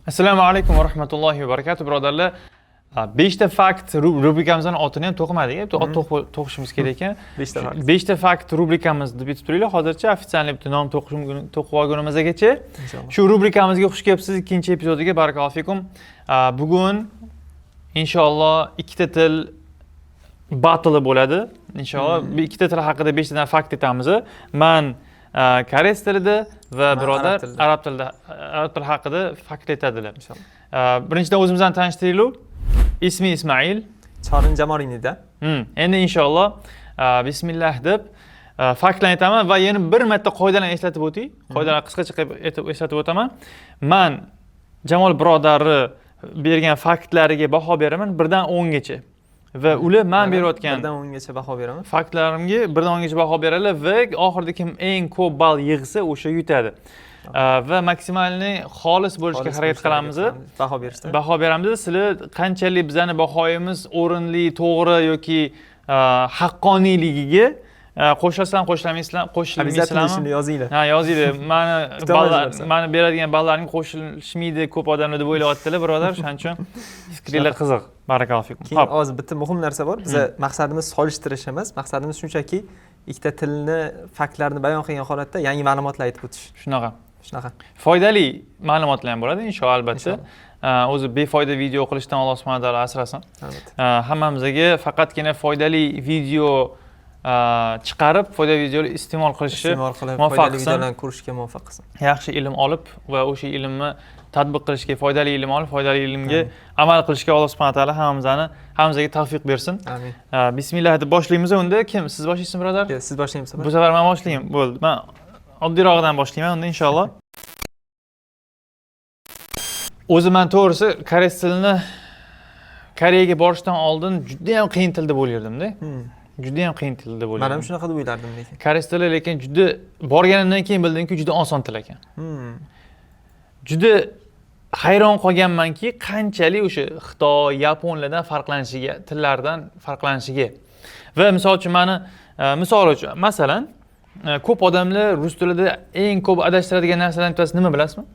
Assalomu alaykum va rahmatullohi va barakatuh, birodarlar. 5 ta fakt rubrikamizning otini ham to'qimadik. Ot to'qishimiz kerak ekan. 5 ta fakt. 5 ta fakt rubrikamiz deb aytib turinglar. Hozircha официальный bitta nom to'qib olgunimizgacha. Inshaalloh. Shu rubrikamizga xush kelibsiz, ikkinchi epizodiga, barakallohu fikum. Bugun inshaalloh ikkita til battle bo'ladi. Inshaalloh ikkita til haqida 5 tadan fakt aytamiz. Man koreys tilida va Man birodar arab tilida. Arab tilida, arab tili haqida fakt aytadilar. Inshaalloh. Birinchidan o'zimizni tanishtiraylik. Ismi Ismail. 저는 Jamol입니다. Endi inshaalloh bismillah deb faktlarni aytaman va yana bir marta qoidalarni eslatib o'tay. Qoidalarni qisqacha qilib aytib eslatib o'taman. Man Jamol birodarni bergan faktlariga baho beraman 1 dan 10 gacha. Va ular man berayotgan 1 dan 10 gacha baho beraman. Faktlarimga 1 dan 10 gacha baho beradilar va oxirida kim eng ko'p ball yig'sa, o'sha yutadi. Va максимальный xolis bo'lishga Xolis harakat bo'lishga qilamiz. Baho berishda. Baho beramiz. Sizlar qanchalik bizani bahoyimiz o'rinli, to'g'ri yoki haqqoniyligiga qo'shilasizlarmi, qo'shilmaysizlar, Обязательно qo'shilmaysizlarmi? Shuni yozinglar. Ha, yozinglar. Mani Kutaman ballar, shu narsani. Mani beradigan ballarim qo'shilishmaydi ko'p odamlar deb o'ylayaptilar, birodar. Shuning uchun fikringlar qiziq. Barakallohu fikum. Keyin Hop. hozir bitta muhim narsa bor. Biza maqsadimiz solishtirish emas, maqsadimiz shunchaki ikkita tilni faktlarini bayon qilgan holatda yangi ma'lumotlar aytib o'tish. Shunaqa. Shunaqa. Foydali ma'lumotlar ham bo'ladi, inshaalloh, albatta. Inshaalloh. O'zi befoyda video qilishdan Alloh subhanahu va taolo asrasin. Albatta. Hammamizga faqatgina foydali video chiqarib, foydali videolar iste'mol qilishni Iste'mol qilib, muvaffaq foydali qilsin. Videolarni ko'rishga muvaffaq qilsin. Yaxshi ilm olib va o'sha ilmni tatbiq qilishga, foydali ilm olib, foydali ilmga amal qilishga Alloh subhanahu va taolo hammamizga tavfiq bersin. Amin. Bismillah deb boshlaymiz unda. Kim? Siz boshlaysizmi, birodar? Yo, siz boshlaymiz. Bu safar men boshlayman. Bo'ldi. Men oddiyrog'idan boshlayman unda, inshaalloh. O'zi man to'g'risi koreys tilini Koreyaga borishdan oldin juda ham qiyin til deb o'ylardimda. Juda ham qiyin til deb Man ham o'ylardim. Shunaqa deb o'ylardim lekin. Koreys tili lekin juda, borganimdan keyin bildimki, juda oson til ekan. Juda hayron qolganmanki, qanchalik o'sha Xitoy, yaponlardan farqlanishiga, tillardan farqlanishiga. Va misol uchun mani misol uchun, masalan, ko'p odamlar rus tilida eng ko'p adashtiradigan narsalardan bittasi nima, bilasizmi?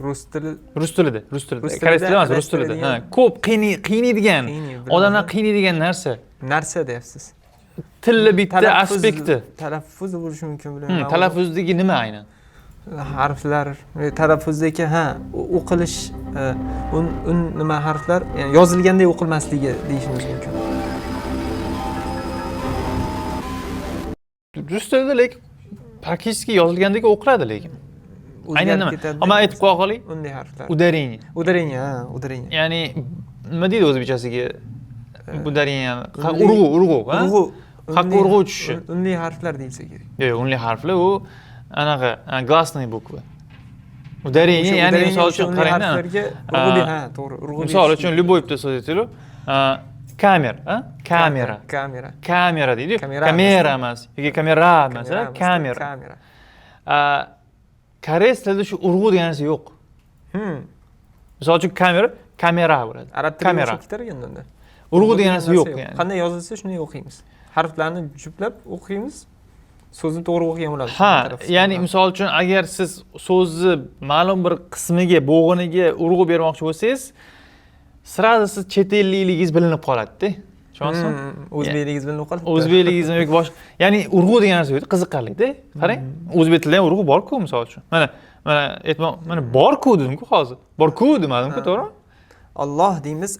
Rus tili. Rus tilida, rus tilida. Rus tilida Koreys tilida emas, rus tilida. Ha, ko'p qiynaydigan, Qiynaydi, odamlar bilmadim. Qiynaydigan narsa. Narsa deyapsiz. Tilni bitta Talaffuz- aspekti. Talaffuz bo'lishi mumkin, bilmayman. Talaffuzdagi nima aynan? Harflar, talaffuzdagi, ha, o'qilish, un un nima harflar, ya'ni yozilganday o'qilmasligi deyishimiz mumkin. Rus tilida lekin практически yozilgandek o'qiladi lekin. Aynan O'zgarib nima? ketadi. Man aytib qo'ya qolay. Unday harflar. Ударение. Ударение, ha, ударение. Ya'ni nima deydi o'zbekchasiga? Ударение. Urg'u, urg'u, ha? Urg'u. Haqqa urg'u tushishi. Unli harflar deyilsa kerak. Yo'q, unli harflar u anaqa гласные буквы. Ударение, O'sha ya'ni ударение, misol o'sha uchun unli qarangda. Harflarga urg'uli, ha, to'g'ri, urg'u. Misol uchun любой bitta so'z aytaylik. Kamera, a? Kamera. Kamera. Kamera deydi. Kamera. Kamera emas yoki kamera emas, a? Kamera emas, Kamera. Kamera. Koreys tilida shu urg'u degan narsa yo'q. Misol uchun kamera, kamera bo'ladi. Arab tiliga Kamera. o'xshab ketar ekan unda. Urg'u degan narsa yo'q ya'ni. Qanday yozilsa, shunday o'qiymiz. Harflarni juplab o'qiymiz. So'zni to'g'ri o'qigan bo'lamiz. Ha, Talaffuz ya'ni bilan. Misol uchun agar siz so'zni ma'lum bir qismiga, bo'g'iniga urg'u bermoqchi bo'lsangiz, сразу siz chet ellikligingiz bilinib qoladi-da. Tushunyapsizmi? O'zbekligingiz bilinib qoladi. O'zbekligingizni yoki boshqa, ya'ni urg'u degan narsa yo'q, qiziqarli-da. Qarang, o'zbek tilida ham urg'u bor-ku, misol uchun. Mana aytmoq, mana bor-ku dedim-ku hozir. Bor-ku demadim-ku, to'g'rimi? Alloh deymiz,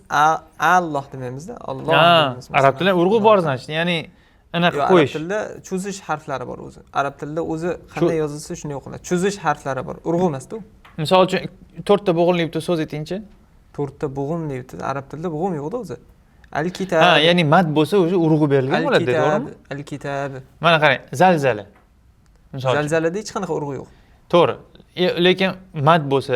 Alloh demaymizda. Alloh Ha, deymiz masalan. Arab tilida urg'u bor, значит, ya'ni anaqa Yo'q, arab qo'yish. tilida cho'zish harflari bor o'zi. Arab tilida o'zi qanday yozilsa, shunday o'qiladi. Cho'zish harflari bor. Urg'u emasda u. Misol uchun to'rtta bo'g'inli bitta so'z aytingchi. To'rtta bo'g'im deyapti. Arab tilida bo'g'im yo'qda o'zi. Al kitab. Ha, ya'ni mad bo'lsa, o'sha urg'u berilgan Al bo'ladi, kitab, to'g'rimi? Al kitab. Mana qarang, zalzala. Misol uchun. Zalzalada hech qanaqa urg'u yo'q. To'g'ri. Lekin mad bo'lsa,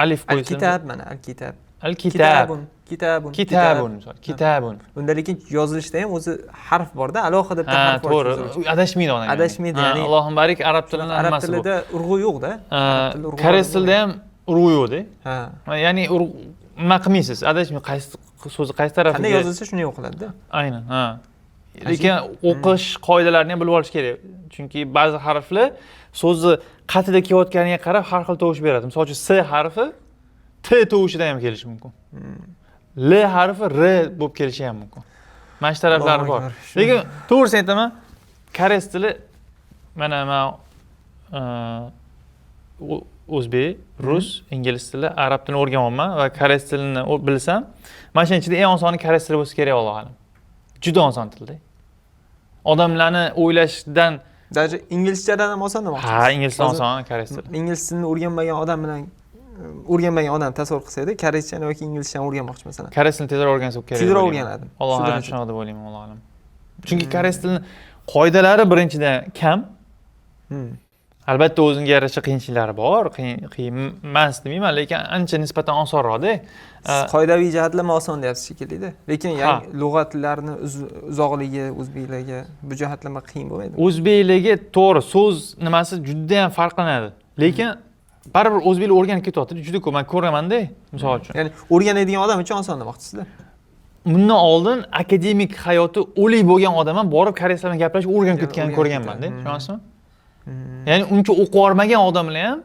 alif Al qo'ysa. Kitab, mana al kitab. Al kitab. Kitabun, kitabun. Kitabun, misol. Kitabun. Unda lekin yozilishda ham o'zi harf borda, alohida bitta Ha, harf bor to'g'ri. cho'zilish. Adashmaydi odam. Ya'ni. Adashmaydi, Ha, ya'ni- Allohim barik, arab tilini Arab hammasi bu. tilida urg'u yo'qda. Arab tilida urg'u Koreys bor. tilida ham urg'u yo'qda. Ha. Ya'ni urg'u nima qilmaysiz, adashmay qaysi so'zi qaysi Qanday tarafiga. Yozilsa, shunday o'qiladi-da. Aynan, ha. Lekin o'qish qoidalarini ham bilib olish kerak. Chunki ba'zi harflar so'zni qatida kelayotganiga qarab har xil tovush beradi. Misol uchun S harfi T T tovushida ham kelishi mumkin. L harfi R bo'lib kelishi ham mumkin. Mana shu taraflari Allohu bor. akbar. Lekin to'g'risini aytaman, koreys tili, mana man o'zbek, rus, ingliz tili, arab tilini o'rganyapman va koreys tilini bilsam, mana shuni ichida eng osoni koreys tili bo'lsa kerak, allohu alam. Juda oson tilda. Odamlarni o'ylashdan Даже inglizchadan ham oson demoqchisiz? Ha, ingliz tili Hozir oson, koreys tili. Ingliz tilini o'rganmagan odam bilan, o'rganmagan odam tasavvur qilsa edi, koreyschani yoki inglizchani o'rganmoqchi, masalan. Koreys tilini tezroq o'rgansa kerak. Tezroq deb o'ylayman. o'rganadi. Allohu Shu alam, darajada. shunaqa deb o'ylayman, allohu alam. Chunki koreys tilini qoidalari birinchidan kam. Albatta, o'ziga yarasha qiyinchiliklari bor, qiyin emas demayman, lekin ancha nisbatan osonroqda. Siz qoidaviy jihatlama oson deyapsiz shekillida. Lekin Ha. yangi lug'atlarni uzoqligi o'zbeklarga bu jihatlama qiyin bo'lmaydimi? O'zbekligi, to'g'ri, so'z nimasi juda ham farqlanadi. Lekin baribir o'zbeklar o'rganib ketyapti, juda ko'p man ko'ramanda, misol uchun. Ya'ni o'rganadigan odam uchun oson demoqchisizda. Bundan oldin akademik hayoti o'lik bo'lgan odam ham borib koreyslar bilan gaplashib o'rganib ketganini O'rganib ko'rganman-da, ketadi. tushunasizmi? Ya'ni uncha o'qib yubormagan odamlar ham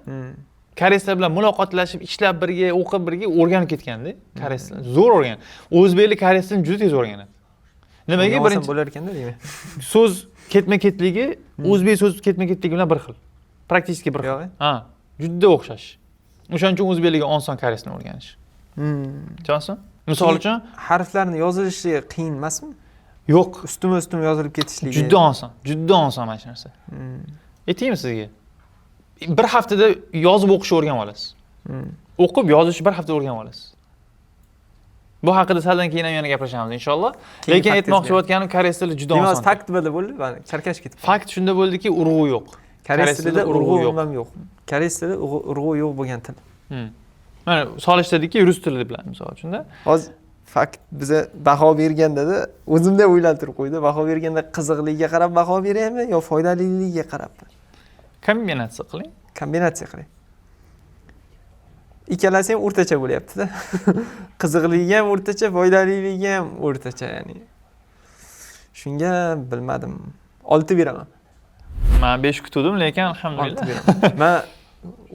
koreyslar bilan muloqotlashib, ishlab birga, o'qib birga o'rganib ketganda koreys tilini. Zo'r o'rgan. O'zbeklar koreys tilini juda tez o'rganadi. Nimaga? O'rgan olsam Birinchi bo'lar ekanda deyman. so'z ketma-ketligi o'zbek so'z ketma-ketligi bilan bir xil. Практически bir xil. Yo'q, e? Ha, juda o'xshash. O'shaning uchun o'zbeklarga oson koreys tilini o'rganish. Tushunasizmi? Misol uchun, Harflarni yozilishi qiyin emasmi? Yo'q, Ustma ustma yozilib ketishligi. Juda oson. Juda oson mana shu narsa. Aytaymi sizga? Bir haftada yozib o'qishni o'rganib olasiz. O'qib yozishni bir haftada o'rganib olasiz. Bu haqida saldan keyin ham yana gaplashamiz inshaalloh. Keyingi Lekin faktingiz aytmoqchi bering. bo'layotganim, koreys tili juda Demak, oson. fakt bo'ldi, bo'ldi, mana chalkash ketib. Fakt shunda bo'ldiki, urg'u yo'q. Koreys Koreys tilida tilida urg'u urg'u yo'q. umuman yo'q. Koreys tili urg'u yo'q bo'lgan til. Mana solishtirdikki rus tili bilan, misol uchunda. Hozir fakt biza baho berganda-da o'zimda o'ylantirib qo'ydi. Baho berganda qiziqligiga qarab baho beraymi yo foydaliligiga qarabmi? Kombinatsiya qiling. Kombinatsiya qiling. Ikkalasi ham o'rtacha bo'lyapti-da. Qiziqligi ham o'rtacha, foydaliligi ham o'rtacha, ya'ni. Shunga bilmadim. 6 beraman. Men 5 kutuvdim, lekin 6 alhamdulillah. beraman. Men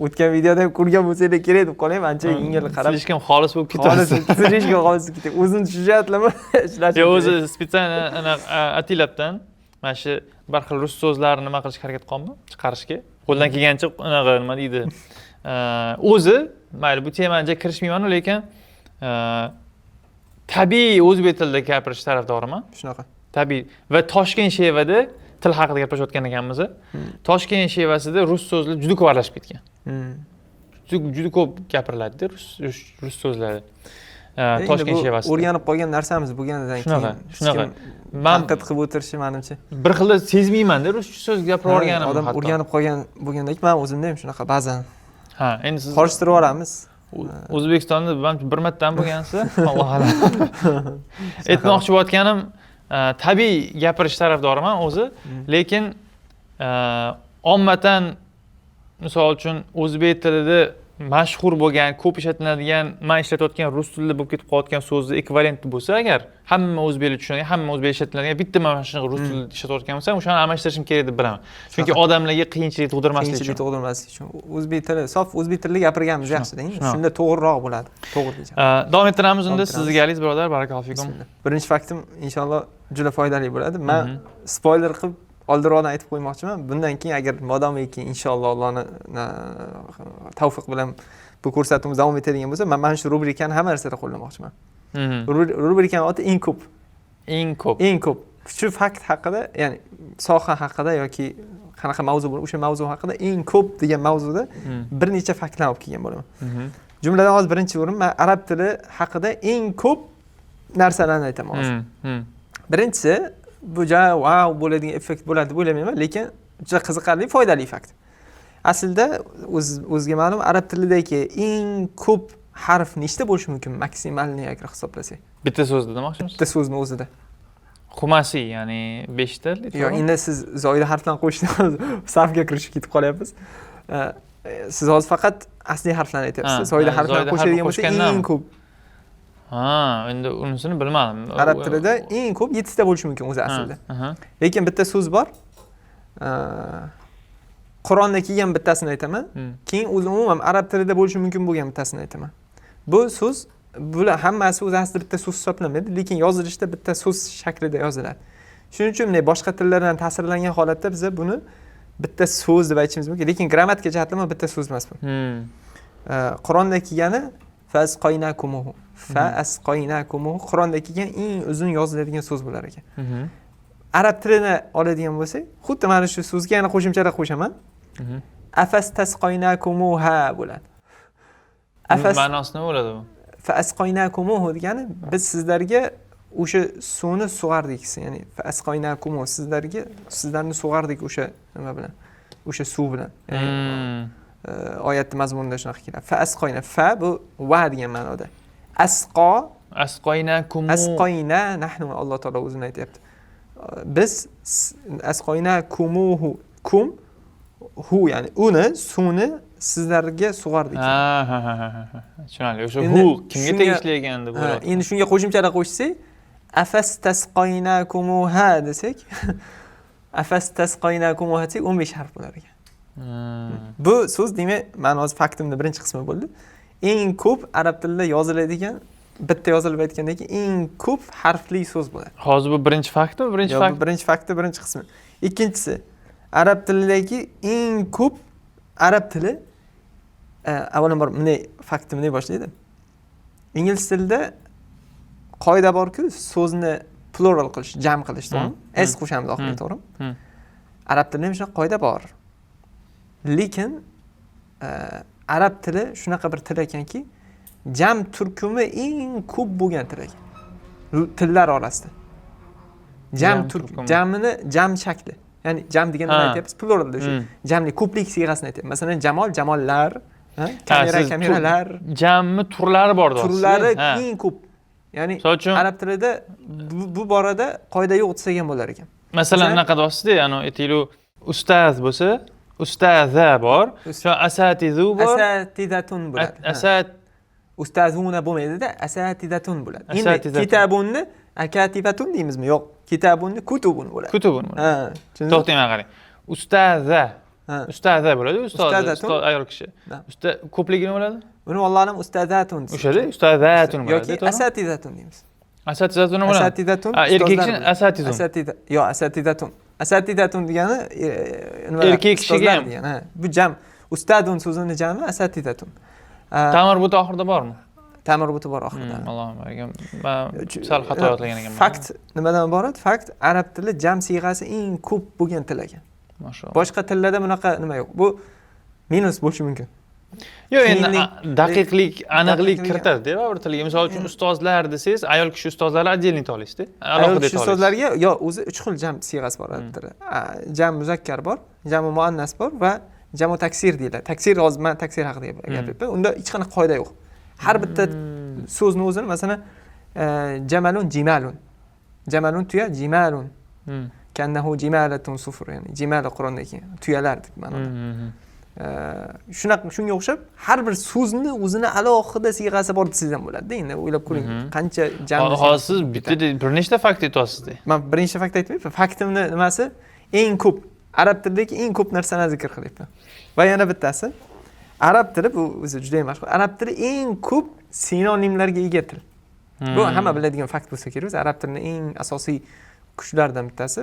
o'tgan videoda ham ko'rgan bo'lsanglar kerak deb qolayman, ancha yengil qarab. Слишком xolis bo'lib Xolis, ketasiz. слишком xolis ketdi. O'zim shu ishlashim Yo, kerak. o'zi специально anaqa atilabdan mana shu bir xil rus so'zlarini nima qilishga harakat qilyapman, chiqarishga. Qo'ldan kelgancha anaqa nima deydi. O'zi mayli, bu temaga kirishmayman, lekin tabiiy o'zbek tilida gapirish tarafdoriman. Shunaqa. Tabiiy va Toshkent shevada til haqida gaplashayotgan ekanmiz. Toshkent shevasida rus so'zlari juda ko'p aralashib ketgan. Juda, juda ko'p gapiriladida rus so'zlari. Endi Toshkent bu shevasida. o'rganib qolgan narsamiz bo'lganidan Shunaqa, keyin hech shunaqa. kim Man tanqid qilib o'tirishi, manimcha. bir xilda sezmayman-da ruscha so'z gapirib yuborganimni Odam hatto. o'rganib qolgan bo'lgandan keyin man o'zimda ham shunaqa ba'zan Ha, endi siz qorishtirib yuboramiz. O'zbekistonda manimcha bir martadan bo'lgansiz, alloh alam. Aytmoqchi bo'layotganim, tabiiy gapirish tarafdoriman o'zi, lekin ommatan, misol uchun, o'zbek tilida mashhur bo'lgan, ko'p ishlatiladigan, man ishlatayotgan rus tilida bo'lib ketib qolayotgan so'zni ekvivalenti bo'lsa agar, hamma o'zbeklar tushunadigan, hamma o'zbek ishlatiladigan bitta mana shunaqa rus tilida ishlatayotgan bo'lsam, o'shani almashtirishim kerak deb bilaman. Chunki Shunaqa. odamlarga qiyinchilik tug'dirmaslik Qiyinchilik uchun. tug'dirmaslik uchun o'zbek tili, sof o'zbek tilida gapirganimiz Shunaqa, yaxshi deng. Shunaqa. Shunda to'g'riroq bo'ladi. To'g'ri deyishadi. Davom ettiramiz unda, Davom ettiramiz. sizga aliz birodar, barakallohu fikum. Bismillah. Birinchi faktim inshaalloh juda foydali bo'ladi. Man spoiler qilib oldinroqdan aytib qo'ymoqchiman. Bundan keyin agar modomiki inshaalloh Allohni tavfiq bilan bu ko'rsatuvimiz davom etadigan bo'lsa, man mana shu rubrikani hamma narsada qo'llamoqchiman. Rubrikani oti eng ko'p. Eng ko'p. Eng ko'p. Shu fakt haqida, ya'ni soha haqida yoki qanaqa mavzu bo'lsa, o'sha mavzu haqida eng ko'p degan mavzuda bir necha faktlarni olib kelgan bo'laman. Jumladan, hozir birinchi o'rin, man arab tili haqida eng ko'p narsalarni aytaman hozir. Birinchisi, bu ja vau bo'ladigan effekt bo'ladi deb o'ylamayman, lekin juda qiziqarli, foydali fakt. Aslida o'zga ma'lum, arab tilidagi eng ko'p harf nechta bo'lishi mumkin maksimalniy agar hisoblasak? Bitta so'zda demoqchimisiz? Bitta so'zni o'zida. Xumasiy, ya'ni 5 ta. Yo'q, endi siz zoida harflarni qo'shib safga kirishib ketib qolyapmiz. Siz hozir faqat asliy harflarni aytyapsiz. Ha, Zoida ha, harflarni zoida qo'shadigan harfni bo'lsa qo'shgandan. Eng ko'p. Ha, endi unisini bilmadim. Arab tilida eng ko'p 7 ta bo'lishi mumkin o'zi aslida. Lekin bitta so'z bor. Qur'onda kelgan bittasini aytaman. Keyin o'zi umuman arab tilida bo'lishi mumkin bo'lgan bittasini aytaman. Bu so'z, bular hammasi o'zi aslida bitta so'z hisoblanmaydi, lekin yozilishda bitta so'z shaklida yoziladi. Shuning uchun bunday boshqa tillardan ta'sirlangan holatda biza buni bitta so'z deb aytishimiz mumkin, lekin grammatika jihatdan bitta so'z emas bu. Qur'onda kelgani fasqoynakumuhu, fa asqoynakumuhu Qur'onda kelgan eng uzun yoziladigan so'z bo'lar ekan. Arab tilini oladigan bo'lsak, xuddi mana shu so'zga yana qo'shimchalar qo'shaman. Afastasqoynakumuha bo'ladi. Afas ma'nosi nima bo'ladi bu? Fa asqoynakumuhu degani biz sizlarga o'sha suvni sug'ardik, ya'ni fa asqoynakumu sizlarga, sizlarni sug'ardik o'sha nima bilan, o'sha suv bilan. Ya'ni oyatning mazmunida shunaqa keladi. Fa asqoyna, fa bu va degan ma'noda. Asqo, asqoynakum, asqoyna nahnu, Alloh taolo o'zini aytyapti. Biz asqoynakumuhu, kum hu, ya'ni uni, suvni sizlarga sug'ardik. Ha ha ha. Tushunarli. O'sha hu kimga tegishli ekan deb o'ylab. Endi shunga qo'shimchalar qo'shsak, afastasqoynakumuha desak, afastasqoynakumuha desak 15 harf bo'lar ekan. Bu so'z demak, mani hozir faktimning birinchi qismi bo'ldi. Eng ko'p arab tilida yoziladigan, bitta yozilib aytgandan keyin eng ko'p harfli so'z bo'ladi. Hozir bu birinchi faktmi? Birinchi fakt. Birinchi fakti, birinchi qismi. Ikkinchisi, arab tilidagi eng ko'p arab tili avvalambor bunday faktni bunday boshlaydi. Ingliz tilida qoida borku, so'zni plural qilish, jam qilish, to'g'rimi? S qo'shamiz oxiriga, to'g'rimi? Arab tilida ham shunaqa qoida bor. Lekin arab tili shunaqa bir til ekanki, jam turkumi eng ko'p bo'lgan til ekan. Tillar orasida. Jam turkumi, jamini jam shakli. Ya'ni jam deganda nima aytyapmiz? Pluralda o'sha jamli ko'plik siyg'asini aytyapmiz. Masalan, jamol, jamollar, kamera, kameralar. Jamni turlari bor deyapsiz. Turlari eng ko'p. Ya'ni arab tilida bu borada qoida yo'q desak ham bo'lar ekan. Masalan, anaqa deyapsiz-da, ya'ni aytaylik, ustaz bo'lsa, ustaza bor, asatizu bor. Asatidatun bo'ladi. Asat ustazuna bo'lmaydi-da, asatidatun bo'ladi. Endi kitabunni akatibatun deymizmi? Yo'q, kitabunni kutubun bo'ladi. Kutubun bo'ladi. Ha, to'xtang, mana qarang. Ustaza. Ustaza bo'ladi, ustoz, ustoz ayol kishi. Usta ko'pligi nima bo'ladi? Uni Alloh alam ustazatun. O'shada ustazatun bo'ladi. Yoki asatidatun deymiz. Asatidatun nima bo'ladi? Asatidatun. Erkak kishi asatizun. Asatida, yo'q, asatidatun. Asatidatun degani nima? Erkak kishiga ham. Ha, bu jam. Ustadun so'zini jami asatidatun. Ta'mir buti oxirida bormi? Ta'mir buti bor oxirida. Allohim, men sal xato yodlagan ekanman. Fakt nimadan iborat? Fakt arab tili jam siyg'asi eng ko'p bo'lgan til ekan. Mashalloh. Boshqa tillarda bunaqa nima yo'q. Bu minus bo'lishi mumkin. Yo'q, endi daqiqlik, aniqlik kiritadi-da bir tilga. Misol uchun ustozlar desangiz, ayol kishi ustozlarni отдельно tolaysiz-da. Ayol kishi ustozlarga yo o'zi 3 xil jam siyg'asi bor arab tilida. Jam muzakkar bor, jam muannas bor va jamu taksir deyiladi. Taksir, hozir men taksir haqida gapiryapman. Unda hech qanaqa qoida yo'q. Har bitta so'zni o'zini, masalan, jamalun jimalun. Jamalun tuya, jimalun. Kannahu jimalatun sufr, ya'ni jimala Qur'onda kelgan tuyalar deb ma'noda. Shunaqa, shunga o'xshab har bir so'zni o'zini alohida siyg'asi bor desangiz ham bo'ladi-da. Endi o'ylab ko'ring, qancha jam. Hozir siz bitta bir nechta fakt aytyapsiz-da. Men bir nechta fakt aytmayman. Faktimni nimasi? Eng ko'p arab tilidagi eng ko'p narsani zikr qilyapman. Va yana bittasi, arab tili bu o'zi juda ham mashhur. Arab tili eng ko'p sinonimlarga ega til. Bu hamma biladigan fakt bo'lsa kerak. O'zi arab tilining eng asosiy kuchlaridan bittasi.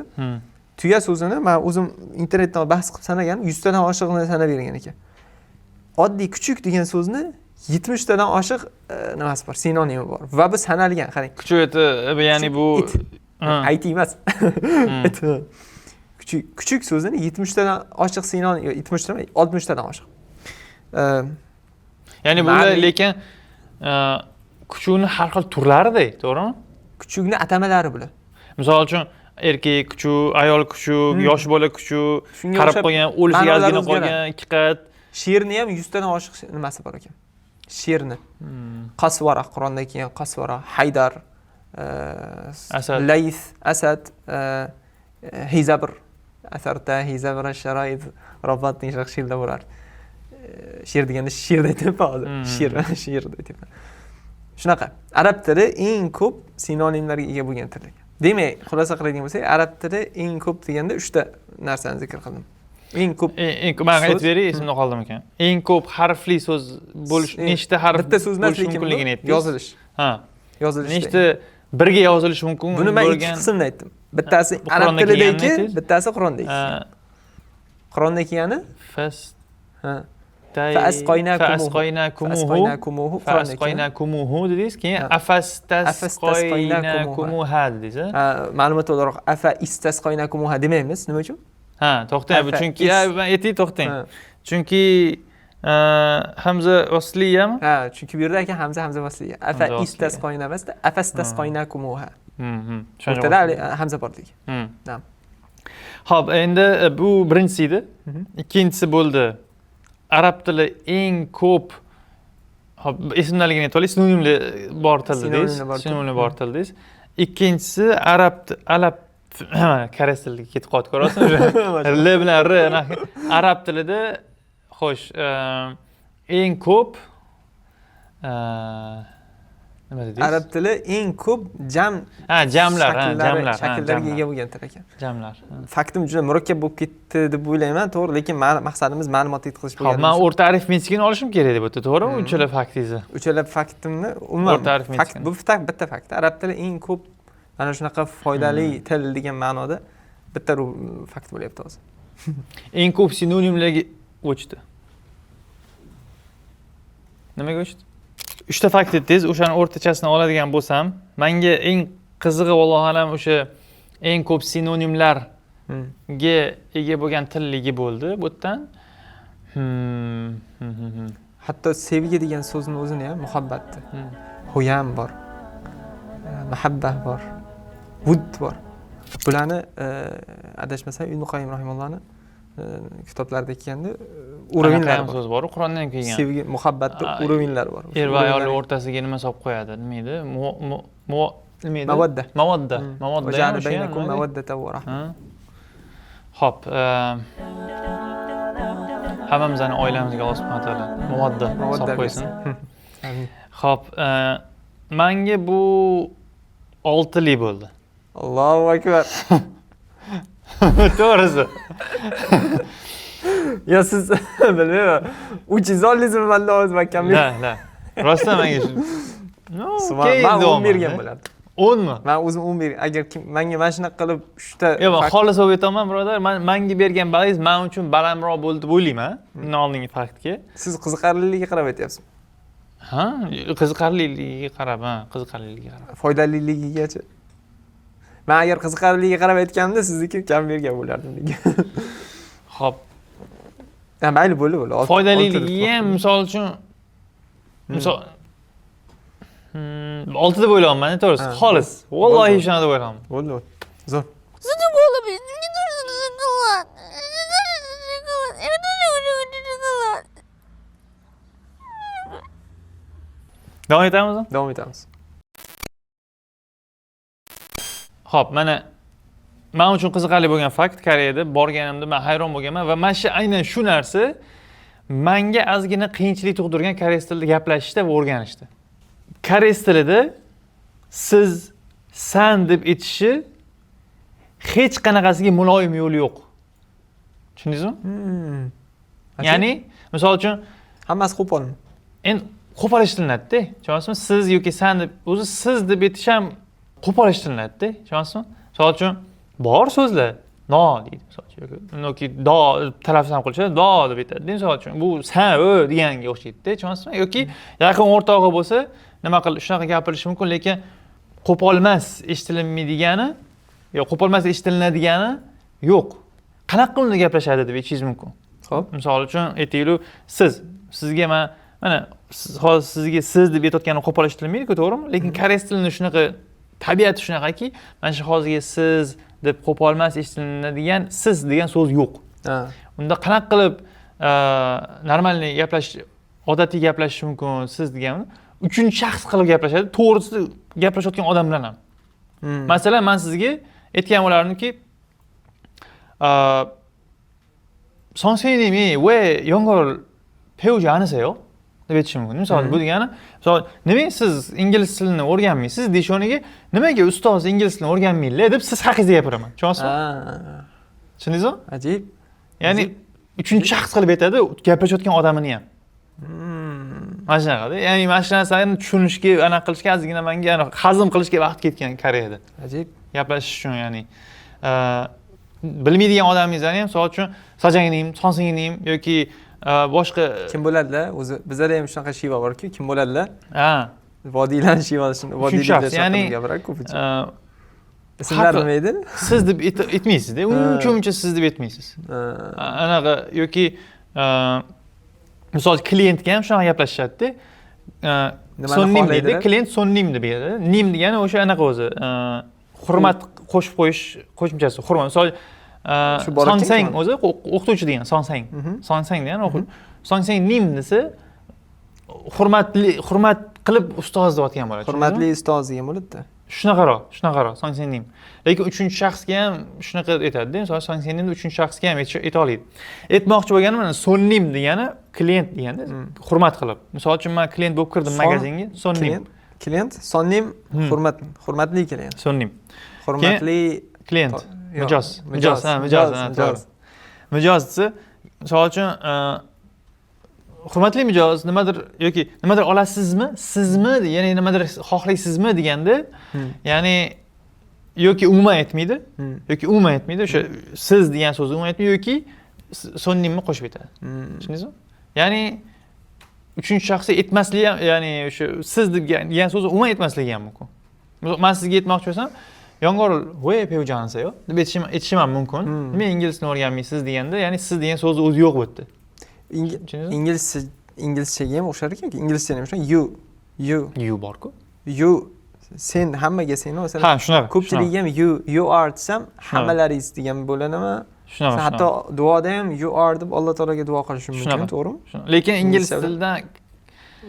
Tuya so'zini men o'zim internetdan bahs qilib sanaganim 100 tadan oshiqini sanab bergan ekan. Oddiy kuchuk degan so'zni 70 tadan oshiq nimasi bor, sinonimi bor. Va bu sanalgan, qarang. Kuchuk eti, ya'ni bu IT emas. It. Kuchuk, kuchuk so'zini 70 tadan oshiq sinonim, 70 tadan, 60 tadan oshiq. Ya'ni bular lekin kuchukning har xil turlarida, to'g'rimi? Kuchukning atamalari bular. Misol uchun erkak kuchuk, ayol kuchuk, yosh bola kuchuk, qarab qolgan, o'lishiga ozgina qolgan, ikki qat. Sherni ham 100 tadan oshiq nimasi bor ekan. Sherni. Qasvara, Qur'onda kelgan Qasvara, Haydar, Asad, Lays, Asad, Hizabr, Asarta, Hizabr, Sharoid, Robat degan she'rlar bo'lar. She'r deganda she'r aytyapman hozir. She'r, she'r aytyapman. Shunaqa. Arab tili eng ko'p sinonimlarga ega bo'lgan til ekan. Demak, xulosa qiladigan bo'lsak, arab tili eng ko'p deganda 3 ta narsani zikr qildim. Eng ko'p Eng ko'p, man aytib beray, esimda qoldimi ekan. Eng ko'p harfli so'z bo'lish, nechta harf bitta so'z emas, bo'lishi lekin bu mumkinligini aytdingiz. Yozilish. Ha. Yozilish. Nechta birga yozilishi mumkin Buni men ikki bo'lgan qismini aytdim. Bittasi Bu arab Qur'onda tilidagi, kelganini aytdingiz? Bittasi Qur'ondagi. Qur'onda kelgani? Fas Ha. tay Faasqaynakumuhu. Faasqaynakumuhu. Faasqaynakumuhu Qur'onda kelgan. Faasqaynakumuhu dedingiz, keyin Ha. Afastasqaynakumuha dedingiz, ha? Ha, ma'lumot o'laroq afa istasqaynakumuha demaymiz. Nima uchun? Ha, to'xtang, bu Afa chunki man aytay, to'xtang. Ha. Chunki hamza vasliyami? Ha, chunki bu yerda aka hamza vasliya. Afa Hamza vasliya. istasqayna emasda, afastasqaynakumuha. Tushuncha O'rtada bo'ldi. hamza borligi. Nam. Xo'p, endi bu birinchisi edi. Ikkinchisi bo'ldi. Arab tili eng ko'p, hop, esimdaligini aytib olay, sinonimli bor til dedingiz. Sinonimli bor til. Sinonimli bor til dedingiz. Ikkinchisi arab koreys tiliga ketib qoldi, ko'rasizmi? L bilan R anaqa. Arab tilida, xo'sh, eng ko'p nima dedingiz? Arab tili eng ko'p jam Ha, jamlar, ha, jamlar, ha, shakllarga jamlar. ega bo'lgan til ekan. Jamlar. Ha. Faktim juda murakkab bo'lib ketdi deb o'ylayman, to'g'ri, lekin maqsadimiz ma'lumot yetkazish Xo'p, bo'lgani men uchun. o'rta arifmetikani olishim kerak deb o'tdi, to'g'rimi? Uchala faktingizni. Uchala faktimni umuman O'rta arifmetikani. Fakt, bu bitta fakt. Arab tili eng ko'p mana shunaqa foydali til degan ma'noda bitta fakt bo'lyapti hozir. Eng ko'p sinonimlarga o'chdi. Nimaga o'chdi? Uchta fakt aytdingiz, o'shani o'rtachasini oladigan bo'lsam, menga eng qizig'i, vallohu alam, o'sha eng ko'p sinonimlarga ega bo'lgan tilligi bo'ldi bu yerdan. Hatto sevgi degan so'zni o'zini ham muhabbatni. Huyam bor. Muhabba bor. Vud bor. Bularni adashmasam Ibn Qoyyim rahimahullohni kitoblarida kelganda уровень lari Qanaqa ham bor. so'z bor, Qur'onda ham kelgan. Sevgi, muhabbatni уровень lari bor. Er va ayol o'rtasiga nima solib qo'yadi? Nima edi? Nima edi? Mavodda. Mavodda. Mavodda Va ham ja'ala o'sha ham baynakum nima edi? mawaddatan va rahma. Ha. Xo'p, hammamizni oilamizga Alloh subhanahu va taolo mavodda Mavodda solib qo'ysin. bersin. Amin. Xo'p, menga bu 6lik bo'ldi. Allohu akbar. To'g'risi. Yo siz bilmayman. 300 oldingizmi manda hozir mahkamlik? La, la. Rostdan menga shu. No, okey, Man 10 deyapman, bergan da. bo'lardim. 10 mi? Man o'zim 10 bergan. Agar kim menga mana shunaqa qilib 3 ta Yo'q, man fakt- xolis bo'lib aytaman, birodar. Man menga bergan ballingiz men uchun balandroq bo'ldi deb o'ylayman. Undan oldingi faktga. Siz qiziqarliligiga qarab aytyapsiz. Ha, qiziqarliligiga qarab, ha, qiziqarliligiga qarab. Foydaliligigacha. Man agar qiziqarliligiga qarab aytganimda sizniki kam bergan bo'lardim lekin. Xo'p. Ha, mayli, bo'ldi, bo'ldi. Foydaliligiga ham misol uchun misol 6 deb o'ylayapman, to'g'risi. Ha. Xolis. Vallohi Bo'ldi. shunaqa deb o'ylayapman. Bo'ldi, bo'ldi. Zo'r. Задолбала, блин, мне нужен шоколад. Мне нужен шоколад. Я тоже хочу шоколад. Davom etamizmi? Davom etamiz. Xo'p, mana men uchun qiziqarli bo'lgan fakt Koreyada borganimda men hayron bo'lganman va mana shu aynan shu narsa menga ozgina qiyinchilik tug'dirgan koreys tilida gaplashishda va o'rganishda. Koreys tilida siz, san deb aytishi hech qanaqasiga muloyim yo'li yo'q. Tushundingizmi? Ya'ni, misol uchun Hammasi qo'polmi? Endi qo'pol eshitilinadi-da. Tushunyapsizmi? Siz yoki san deb, o'zi siz deb aytish ham qo'pol eshitilinadi-da. Tushunyapsizmi? Misol uchun bor so'zlar no deydi, misol uchun, yoki do talaffuz ham qilishadi, do deb aytadi, misol uchun. Bu san, o deganga o'xshaydi-da, tushunyapsizmi? Yoki yaqin o'rtog'i bo'lsa, nima qil, shunaqa gapirishi mumkin, lekin qo'pol emas eshitilinmaydigani, yo qo'pol emas eshitilinadigani yo'q. Qanaqa qilib unda gaplashadi deb aytishingiz mumkin. Xo'p. Misol uchun aytaylik, siz, sizga men mana siz, hozir sizga siz deb aytayotganim qo'pol eshitilmaydi-ku, to'g'rimi? Lekin koreys tilini shunaqa tabiati shunaqaki, mana shu hozirgi siz deb qo'pol emas eshitilinadigan siz degan so'z yo'q. Unda qanaqa qilib normalniy gaplashish, odatiy gaplashish mumkin siz degan uchinchi shaxs qilib gaplashadi, to'g'risi gaplashayotgan odam bilan ham. Masalan, men sizga aytgan bo'lardimki, 선생님이 왜 영어를 배우지 않으세요? deb aytishim mumkin. Misol, bu degani, misol, nimaga siz ingliz tilini o'rganmaysiz deyish o'rniga, nimaga ustoz ingliz tilini o'rganmaydilar deb siz haqingizda gapiraman. Tushunyapsizmi? Tushundingizmi? Ajib. Ya'ni Ajib. Uchinchi shaxs qilib aytadi gaplashayotgan odamini ham. Mana shunaqada. Ya'ni mana shu narsani tushunishga, anaqa qilishga ozgina menga anaqa hazm qilishga vaqt ketgan Koreyada. Ajib. Gaplashish uchun, ya'ni bilmaydigan odamingizni ham, misol uchun, 사장님, 선생님 yoki boshqa. Kim bo'ladilar o'zi? Bizada ham shunaqa shiva borku, kim bo'ladilar? Ha. Vodiylarni shivasi, vodiyliklar shaxs, ya'ni, shunaqa gapiradi ko'pincha. Ismlar nima edi? Siz deb aytmaysizda, uncha muncha siz deb aytmaysiz. Anaqa yoki misol klientga ham shunaqa gaplashishadida. Nimani 손님 deydi, xohlaydilar? Klient 손님 deb beradi. 님 degani o'sha anaqa o'zi hurmat qo'shib qo'yish qo'shimchasi, hurmat. Misol Shu bor ekan 선생 kim? O'zi o'qituvchi degan, 선생. 선생 degani 선생님 desa hurmatli, hurmat qilib ustoz deyotgan bo'ladi. Hurmatli ustoz degan bo'ladida. Shunaqaroq, shunaqaroq 선생님. Lekin uchinchi shaxsga ham shunaqa aytadida, misol 선생님ni uchinchi shaxsga ham ayta oladi. Aytmoqchi bo'lganim, mana 손님 degani klient deganda, hurmat qilib. Misol uchun, man klient bo'lib kirdim magazinga, 손님. Klient, klient, 손님, hurmat, hurmatli klient. 손님. Hurmatli klient. Yo'q, Mijoz, mijoz, ha, mijoz, ha, to'g'ri. Mijoz desa, misol uchun, hurmatli mijoz, nimadir yoki nimadir olasizmi, sizmi, ya'ni nimadir xohlaysizmi deganda, ya'ni yoki umuman aytmaydi, yoki umuman aytmaydi, o'sha siz degan so'zni umuman aytmaydi yoki 손님ni qo'shib aytadi. Tushundingizmi? Ya'ni uchinchi shaxsga aytmasligi ham, ya'ni o'sha siz degan so'zni umuman aytmasligi ham mumkin. Man sizga aytmoqchi bo'lsam, "연어를 왜 배우지 않으세요?" deb aytishim ham mumkin. "Nima, ingliz tilini o'rganmaysiz?" deganda, ya'ni siz degan so'zni o'zi yo'q bu yerda. Tushundingizmi? Inglizcha, inglizchaga ham o'xshar ekan, inglizchani ham shunaqa, you, you. You borku. You, sen, hammaga sen masalan. Ha, shunaqa. Ko'pchiligiga ham you, you are desam, hammalaringiz degan bo'ladimi? Shunaqa. Hatto duoda ham you are deb Alloh taologa duo qilishim mumkin, Shunaqa. to'g'rimi? Shunaqa. Lekin ingliz Inglizcha tilidan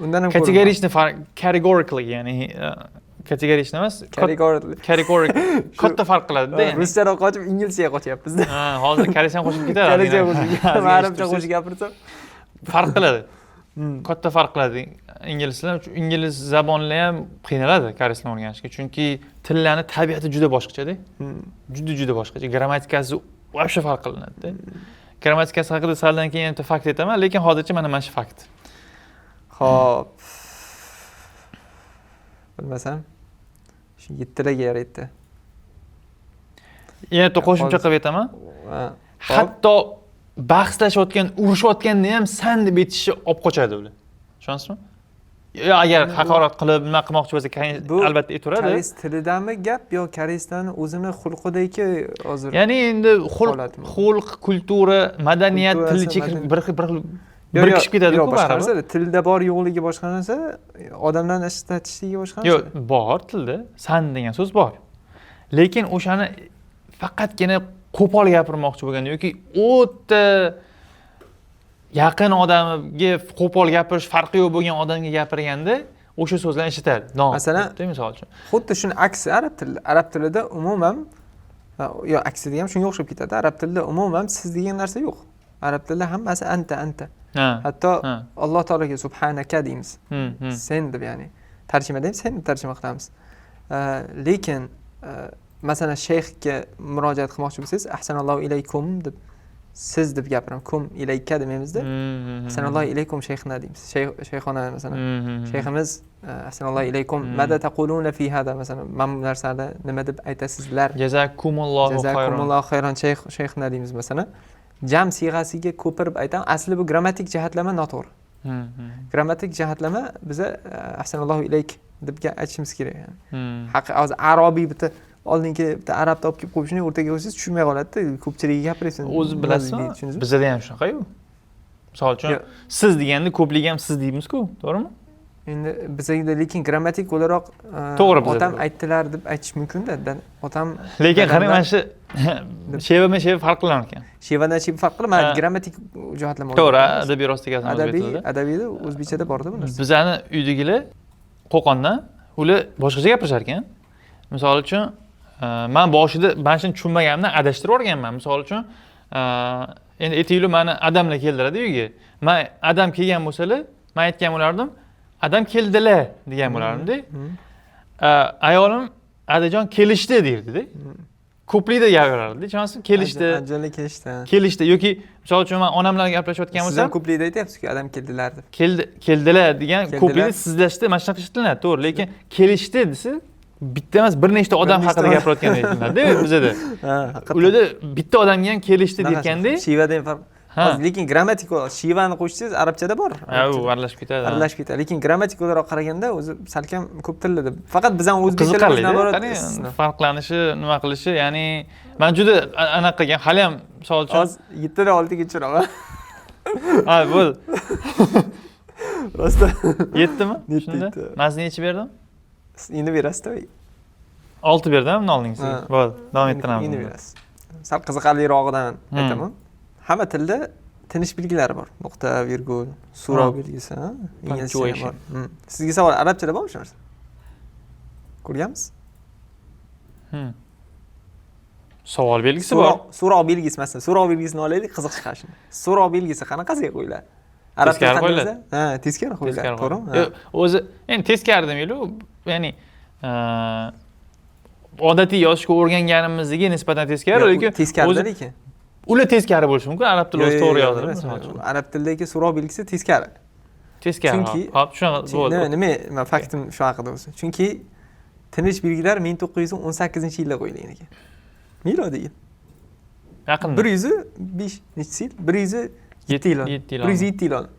undan ham категоричный farq, categorically, ya'ni категоричный emas, kategoriya categoric katta farq qiladida, ya'ni. Ruschadan qochib inglizchaga qochyapmizda. Ha, hozir koreyscha ham qo'shib ketadi. Koreyscha ozgina. qo'shib, Ozgina arabcha eshitib qo'shib gapirsam. Farq qiladi. Katta farq qiladi. Ingliz tili, ingliz zabonlar ham qiynaladi koreys tilini o'rganishga, chunki tillarni tabiati juda boshqachada. Juda juda boshqacha. Grammatikasi вообще farq qilinadi. Grammatikasi haqida saldan keyin bitta fakt aytaman, lekin hozircha mana shu fakt. Xo'p. Bilmasam, shu yettilarga yaraydi. Yana bitta qo'shimcha qilib aytaman. Ha, hop. Hatto bahslashayotgan, urushayotganda ham san deb aytishni olib qochadi ular. Tushunasizmi? Yo, agar haqorat qilib nima qilmoqchi bo'lsa, Bu albatta aytaveradi. Koreys tilidami gap yo koreyslarni o'zini xulqidagi hozir Ya'ni endi xulq, holatmi? Xulq, культура, madaniyat, Kulturasi, til ichiga bir xil Yo'q, birikishib ketadi-ku yo'q, boshqa baribir. narsa. Tilda bor yo'qligi boshqa narsa, odamlarni ishlatishligi boshqa Yo'q, narsa. Bor tilda san degan so'z bor. Lekin o'shani faqatgina qo'pol gapirmoqchi bo'lganda yoki o'ta yaqin odamga qo'pol gapirish farqi yo'q bo'lgan odamga gapirganda o'sha so'zlarni eshitadi. No, Masalan, debdi, misol uchun. Xuddi shuni aksi arab tilida. Arab tilida umuman ha, yo aksi degan shunga o'xshab ketadi. Arab tilida umuman siz degan narsa yo'q. Arab tilida hammasi أنت, أنت. Hatto Alloh taologa سبحانك deymiz. Sen deb, ya'ni tarjimada ham sen deb tarjima qilamiz. Lekin masalan, shayxga murojaat qilmoqchi bo'lsangiz, أحسن الله إليكم deb, siz deb gapiraman. كم إليك demaymizda. أحسن الله إليكم شيخنا deymiz. Shayx, shayxona masalan. Shayximiz أحسن الله إليكم ماذا تقولون في هذا, masalan, mana bu narsani nima deb aytasizlar? جزاكم الله خيرا. جزاكم الله خيرا shayx, shayxna deymiz masalan. Jam siyg'asiga ko'pirib aytaman. Asli bu grammatik jihatlama noto'g'ri. Grammatik jihatlama biza أحسن الله إليك deb aytishimiz kerak. Yani. Haqi hozir arobiy bitta oldingi bitta arabni olib kelib qo'yib, shuni o'rtaga qo'ysangiz, tushunmay qoladida, ko'pchiligiga gapiryapsan. O'zi bilasizmi? Tushundingizmi? Bizada ham shunaqa-yu. Misol uchun, Yo'q. siz deganda ko'pligi ham siz deymizku, to'g'rimi? Endi bizada lekin grammatik o'laroq To'g'ri, bizada otam to'g'ri. aytdilar deb aytish mumkinda. Otam Lekin qarang, dadamlar mana shu shevama sheva farq qilar ekan. Shevadan sheva farq qiladi, man Ha. grammatik jihatlama To'g'ri, adabiy rost ekansan, o'zbek adabiy tilida. Adabiyda o'zbekchada borda bu narsa. Bizani uydagilar Qo'qondan, ular boshqacha gapirishar ekan. Misol uchun, man boshida mana shuni tushunmaganimdan adashtirib yuborganman. Misol uchun, endi aytaylik, mani adamlar keldiradi uyga. Man adam kelgan bo'lsalar, man aytgan bo'lardim, adam keldilar degan bo'lardimda. Ayolim adajon kelishdi derdida. Ko'plikda gapirardi, ishonasizmi? Kelishdi. Andijonda kelishdi. Kelishdi yoki misol uchun man onam bilan gaplashayotgan Siz bo'lsam, ham ko'plikda aytyapsiz-ku, adam keldilar deb. Keldi, keldilar degan. Keldilar. Ko'plikda sizlashda mana shunaqa ishlatiladi, to'g'ri, lekin kelishdi desa, bitta emas, bir nechta odam nechta haqida odam. gapirayotgandek aytiladi bizada. Ha, haqiqatdan. Ularda bitta odamga ham kelishdi deyotganda. Shivada ham farq. Ha. Hozir lekin grammatik shivani qo'shsangiz, arabchada bor. Ha, u aralashib ketadi, ha. Aralashib ketadi. Lekin grammatik o'laroq qaraganda o'zi salkam ko'p tilli deb. Faqat bizani o'zbek tilimiz Qiziqarli, наоборот qarang, istisno. farqlanishi, nima qilishi, ya'ni man juda anaqa qilgan hali ham, misol uchun. Hozir 7 dan 6 ga tushiraman. Ha, bo'ldi. Rostdan. Yetdimi? Yetti, Shunda yetti. man sizga necha berdim? Endi berasiz-da. 6 berdim bundan oldingisiga. Ha. Bo'ldi, davom ettiramiz Endi unda. berasiz. Sal qiziqarlirog'idan aytaman. Hamma tilda tinish belgilari bor. Nuqta, virgul, so'rov belgisi, ha? Inglizchada ham Punctuation. bor. Sizga savol, arabchada bormi shu narsa? Ko'rganmisiz? Savol belgisi bor. So'roq belgisi, masalan, so'roq belgisini olaylik, qiziq chiqadi shunda. So'roq belgisi qanaqasiga qo'yiladi? Arab Teskari tilida qanday qo'yiladi. bo'lsa? Ha, teskari qo'yiladi, Teskari. to'g'rimi? Yo'q, o'zi endi teskari demaylik, ya'ni odatiy yozishga o'rganganimizga nisbatan teskari, Yo'q, lekin teskarida o'zi lekin. Ular teskari bo'lishi mumkin, arab tili o'zi Yo'q, to'g'ri yo'q, yoziladi, emas, misol uchun. Arab tilidagi so'roq belgisi teskari. Teskari. Hop, shunaqa bo'ldi. Nima, nima faktim shu haqida o'zi. Chunki tinish belgilari 1918-yilda qo'yilgan ekan. Milodiy yil. Yaqinda. 105 necha yil? 107 yil. 7 yil. 107 yil oldin.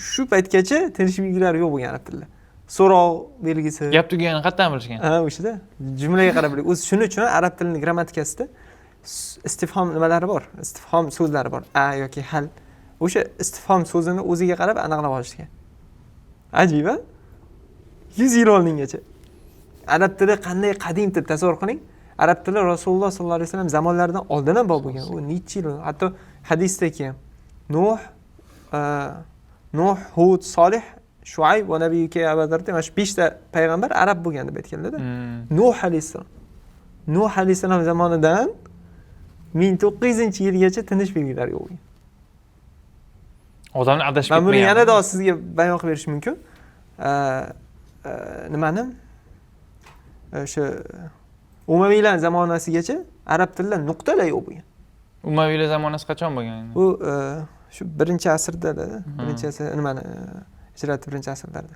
Shu paytgacha tinish belgilari yo'q bo'lgan arab tilida. So'roq belgisi. Gap tugaganini qayerdan bilishgan? Ha, o'shada. Jumlaga qarab bildik. O'zi shuning uchun arab tilining grammatikasida istifhom nimalari bor? Istifhom so'zlari bor. A yoki hal. O'sha istifhom so'zini o'ziga qarab aniqlab olishgan. Ajib, a? 100 yil oldingacha. Arab tili qanday qadim til, tasavvur qiling. Arab tili Rasululloh sollallohu alayhi vasallam zamonlaridan oldin ham bor bo'lgan. U necha yil, hatto hadisdagi Nuh, Hud, Solih, Shuayb va nabiyuka Abadar, mana shu 5 ta payg'ambar arab bo'lgan deb aytganlar-da. Nuh alayhissalom. Nuh alayhissalom zamonidan 1900-yilgacha tinish belgilari yo'q bo'lgan. Odamlar adashib Man buni ketmagan. yanada sizga bayon qilib berishim mumkin. Nimani? O'sha Umaviylar zamonasigacha arab tilida nuqtalar yo'q bo'lgan. Umaviylar zamonasi qachon bo'lgan endi? Bu shu birinchi asrda, birinchi asr nimani, hijrat birinchi asrlarda.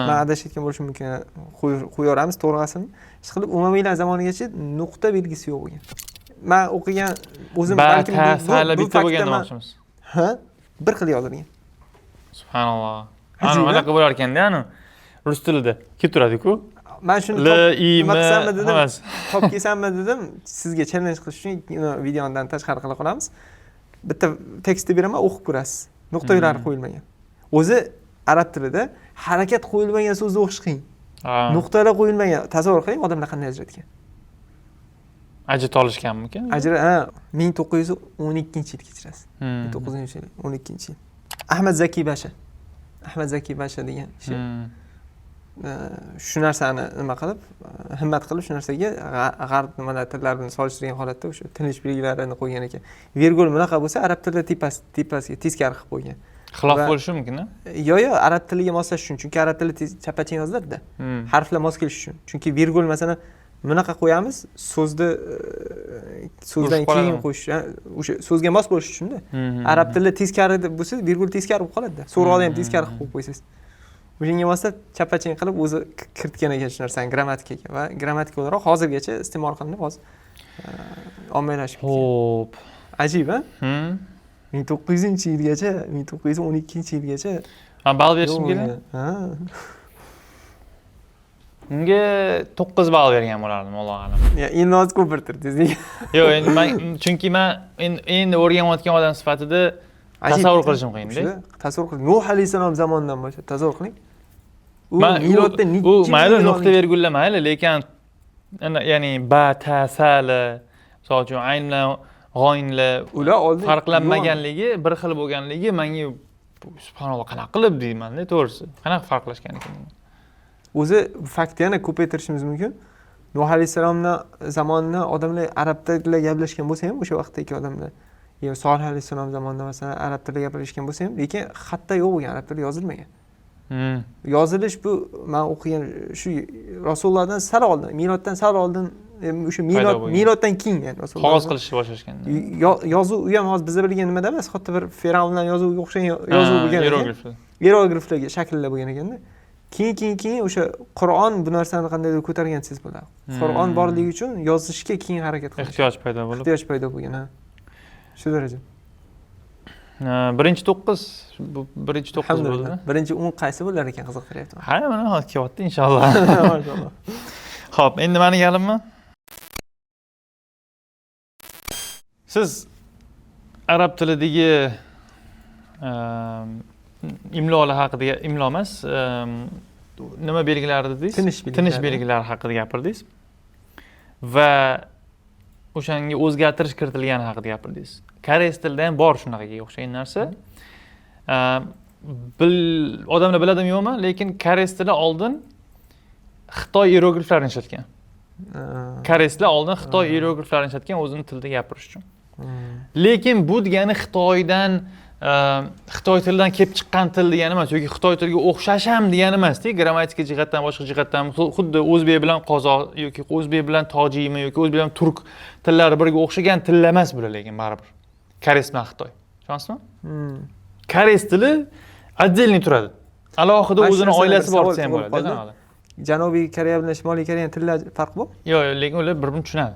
Man adashayotgan bo'lishim mumkin, qo'yaveramiz to'g'ri asrni. Ishqilib Umaviylar zamonigacha nuqta belgisi yo'q bo'lgan. Man o'qigan o'zim Ba, balkim ta, sala bu bitta bo'lgan faktda man- demoqchimiz. Ha, bir xil yozilgan. Subhanalloh. Ajib, Ana a? anaqa bo'lar ekanda, anu rus tilida kelib turadi-ku. Man shuni L, I, M, nima qilsammi dedim, hammasi. topib kelsammi dedim, sizga challenge qilish uchun videodan tashqari qila qolamiz. Bitta tekstni beraman, o'qib ko'rasiz. Nuqtalar qo'yilmagan. O'zi arab tilida harakat qo'yilmagan so'zni o'qish qiyin. Nuqtalar qo'yilmagan. Tasavvur qiling, odamlar qanday ajratgan. Ajrata olishganmikan? Ha, 1912-yil, kechirasiz. 1912-yil. Ahmad Zaki Basha. Ahmad Zaki Basha degan kishi shu narsani nima qilib, himmat qilib, shu narsaga g'arb nimalar tillarini solishtirgan holatda o'sha tinish belgilarini qo'ygan ekan. Virgul bunaqa bo'lsa, arab tilida tepasiga teskari qilib qo'ygan. Xilof bo'lishi mumkin, a? Yo'q, arab tiliga moslashish uchun, chunki arab tili chapachan yoziladida. Harflar mos kelishi uchun. Chunki virgul, masalan, bunaqa qo'yamiz, so'zni so'zdan Urishib qoladimi? keyin qo'yish, ha, o'sha so'zga mos bo'lishi uchun-da. Arab tilida teskari deb bo'lsa, virgul teskari bo'lib qoladida. So'roqda ham teskari qilib qo'yib qo'ysangiz. O'shanga moslab chapachan qilib o'zi kiritgan ekan shu narsani grammatikaga va grammatika o'laroq hozirgacha iste'mol qilinib, hozir ommalashib ketgan. Xo'p. Ajib, a? 1900-yilgacha, 1912-yilgacha Ha, ball berishim yo'q kerak. bo'lgan. Ha. Unga 9 ball bergan bo'lardim, Allohu a'lam. Ya, endi hozir ko'pirtirdingiz. Yo'q, endi man, chunki man endi o'rganayotgan odam sifatida Ajib. tasavvur qilishim qiyinda. O'sha, tasavvur qiling. Nuh alayhissalom zamonidan boshlab tasavvur qiling. U Man milodda u necha mayli, yil nuqta oldin- vergullar mayli, lekin ana, ya'ni ba, ta, sa, la, misol uchun ayn bilan g'oyinlar Ular oldin farqlanmaganligi, bir xil bo'lganligi menga subhanalloh, qanaqa qilib deymanda, to'g'risi. Qanaqa farqlashgan ekan? O'zi faktni yana ko'paytirishimiz mumkin. Nuh alayhissalomni zamonida odamlar arab tilida gaplashgan bo'lsa ham, o'sha vaqtdagi odamlar, yo Solih alayhissalom zamonida, masalan, arab tilida gaplashgan bo'lsa ham, lekin xatda yo'q bo'lgan, arab tilida yozilmagan. Yozilish bu man o'qigan shu Rasulullohdan sal oldin, miloddan sal oldin O'sha miloddan keyin, ya'ni qog'oz qilishni boshlashganda. Yozuv u ham hozir biza bilgan nimada emas, hatto bir fir'avnlar yozuviga o'xshagan yozuv bo'lgan ekan. Ierogliflar. Ierogliflarga shakllar bo'lgan ekanda. Keyin o'sha Qur'on bu narsani qandaydir ko'targan desangiz bo'ladi. Qur'on borligi uchun yozishga keyin harakat qilish. Ehtiyoj paydo bo'lib. Ehtiyoj paydo bo'lgan, ha. Shu daraja. Birinchi 9, bu birinchi 9 bo'ldi. Birinchi 10 qaysi bo'lar ekan, qiziqtiryapti. Ha, mana hozir kelyapti inshaalloh. Mashalloh. Xo'p, endi meni galimmi? Siz arab tilidagi imlolar haqida, imlo emas, nima belgilari dedingiz? Tinish belgilari haqida gapirdingiz. Va o'shanga o'zgartirish kiritilgani haqida gapirdingiz. Koreys tilida ham bor shunaqaga o'xshagan narsa. Odamlar biladimi yo'qmi, lekin koreys tili oldin Xitoy ierogliflarini ishlatgan. Koreyslar oldin Xitoy ierogliflarini ishlatgan o'zini tilida gapirish uchun. Lekin bu degani Xitoydan, Xitoy tilidan kelib chiqqan til degani emas yoki Xitoy tiliga o'xshash ham degani emas-da, grammatika jihatdan, boshqa jihatdan xuddi o'zbek bilan qozoq yoki o'zbek bilan tojikmi yoki o'zbek bilan turk tillari birga o'xshagan tillar emas bular, lekin baribir. Koreys bilan Xitoy. Tushunasizmi? Koreys tili отдельный turadi. Alohida o'zini oilasi bor desa ham bo'ladi. Janubiy Koreya bilan Shimoliy Koreyaning tillari farqi bor? Yo'q, lekin ular bir-birini tushunadi.